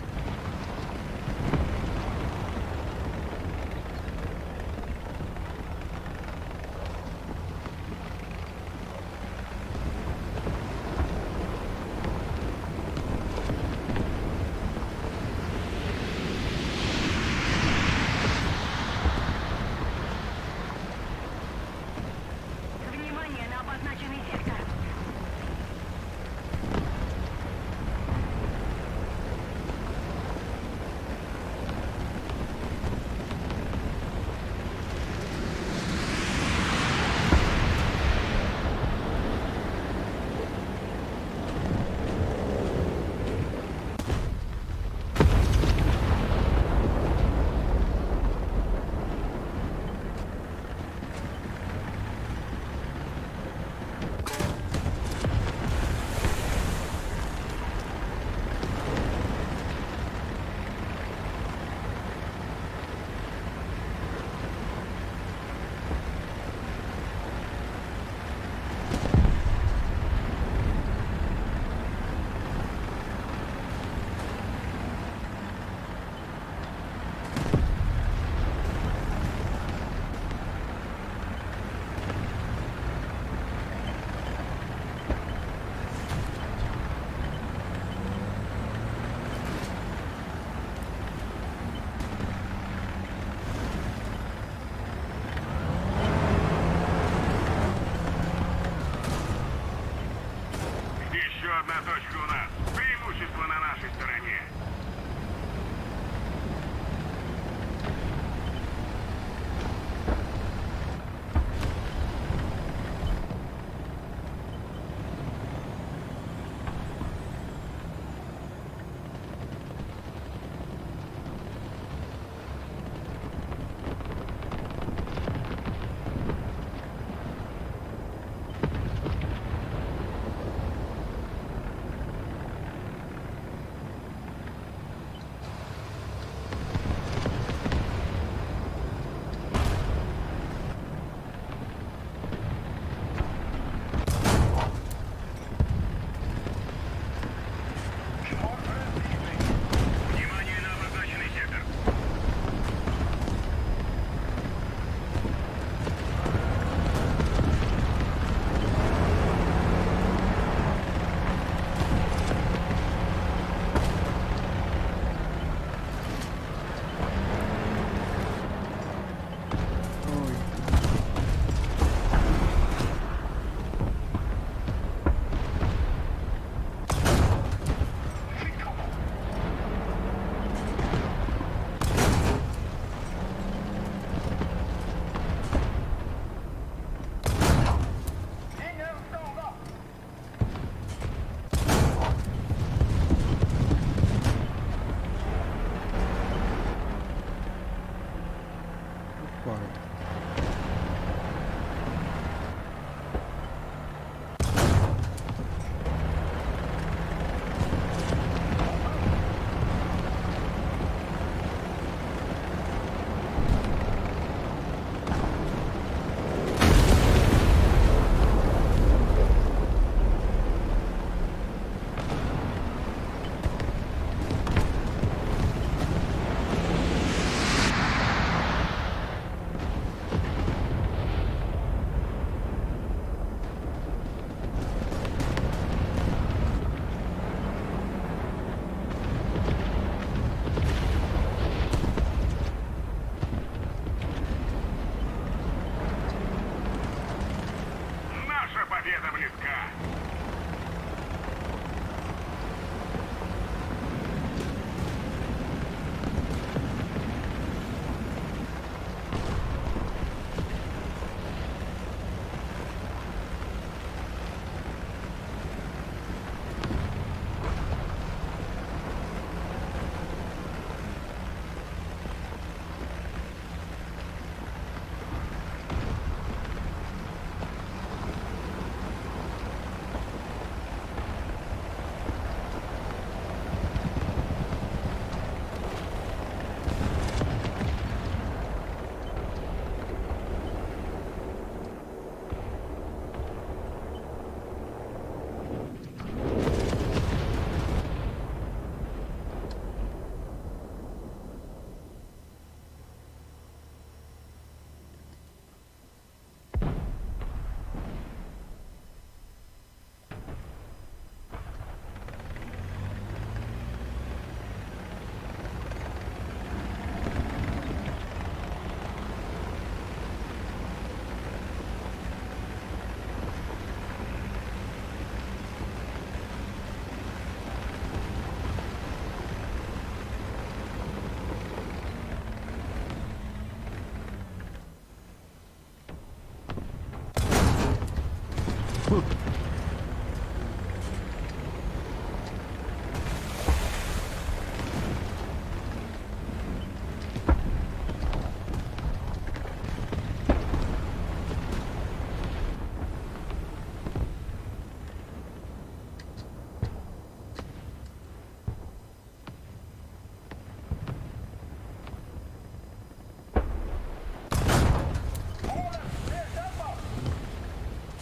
Внимание на обозначенный сектор. Еще одна точка у нас. Преимущество на нашей стороне.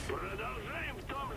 Продолжаем в том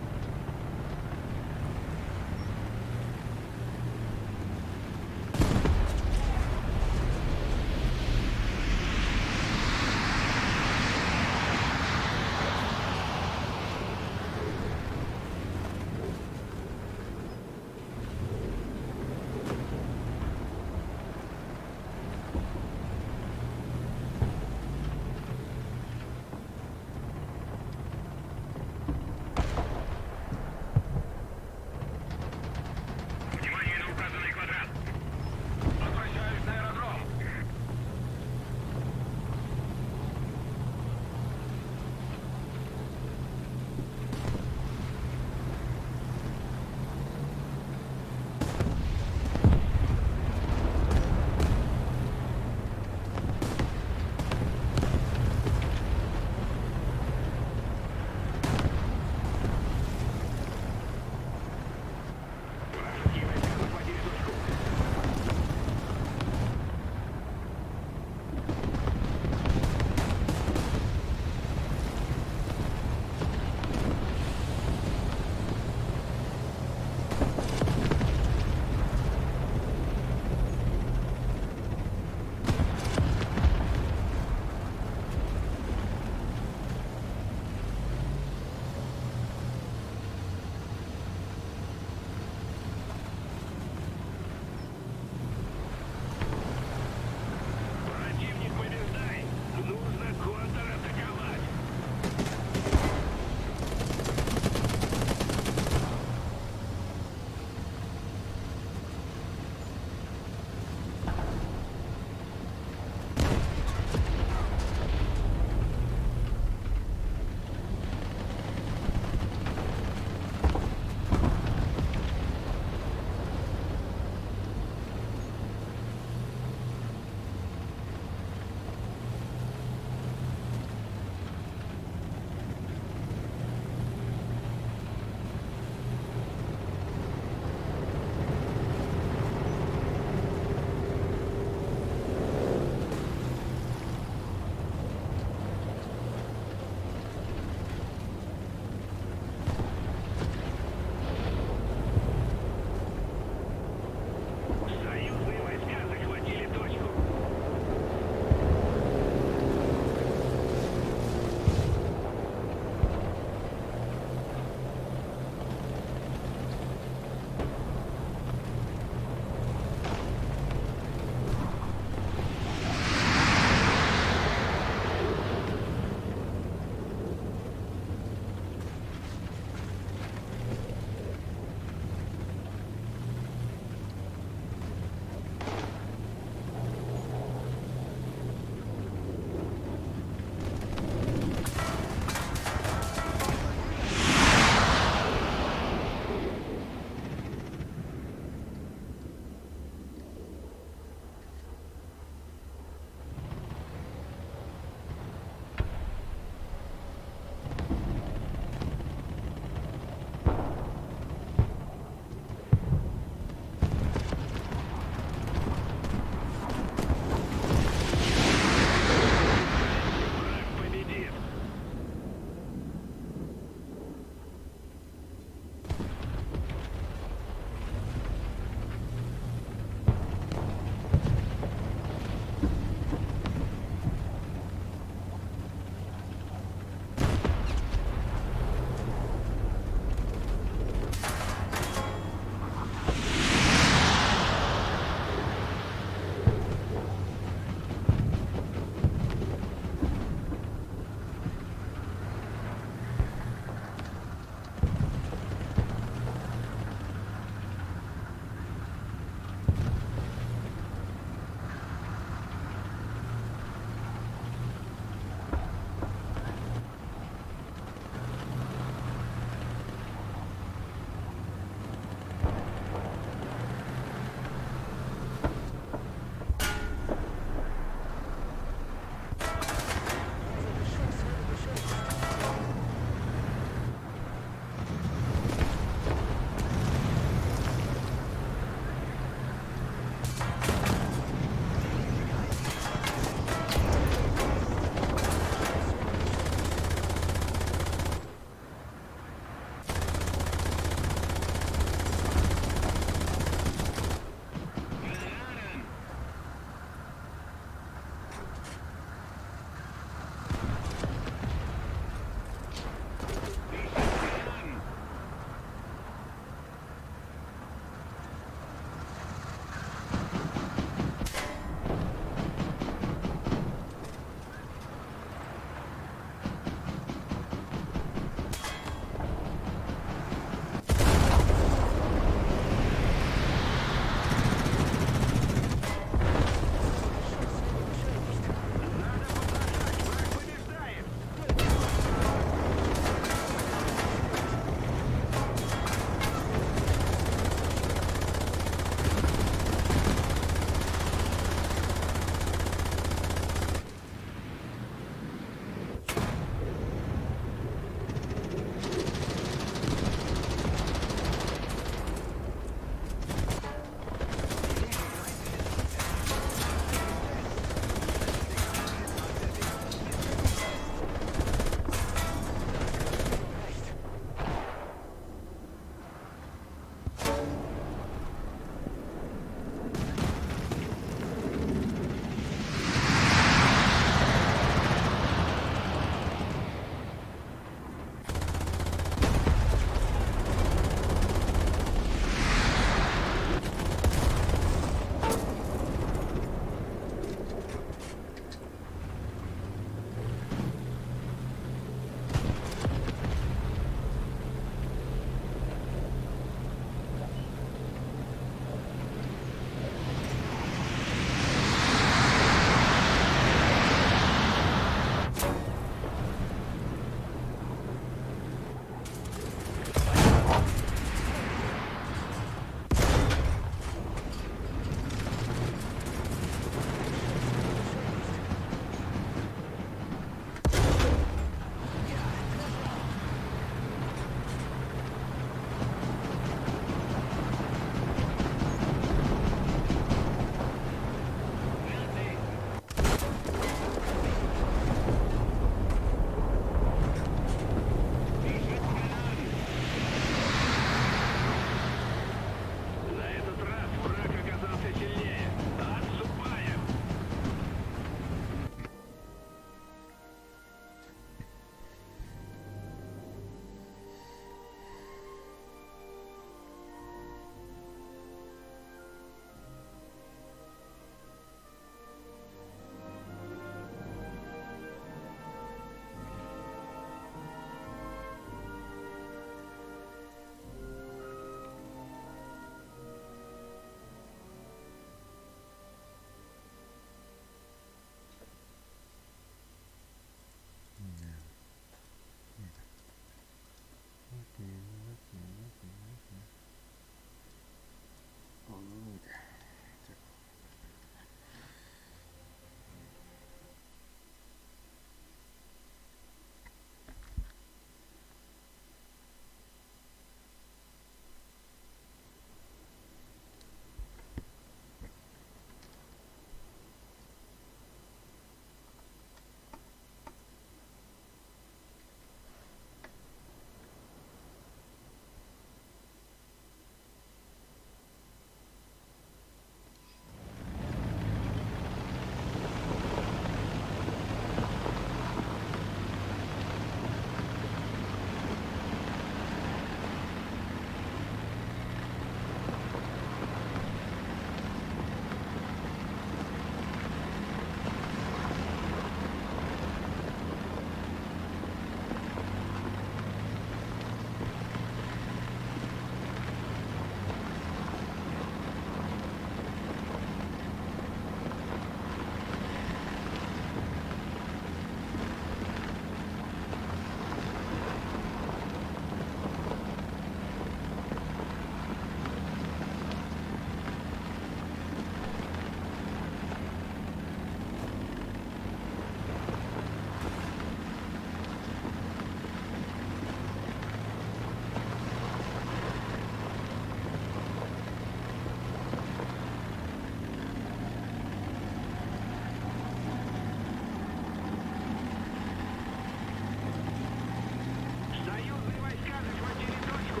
Союзные войска захватили точку.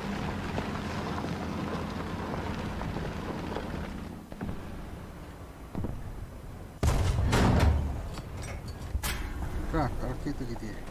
Так, ракета где?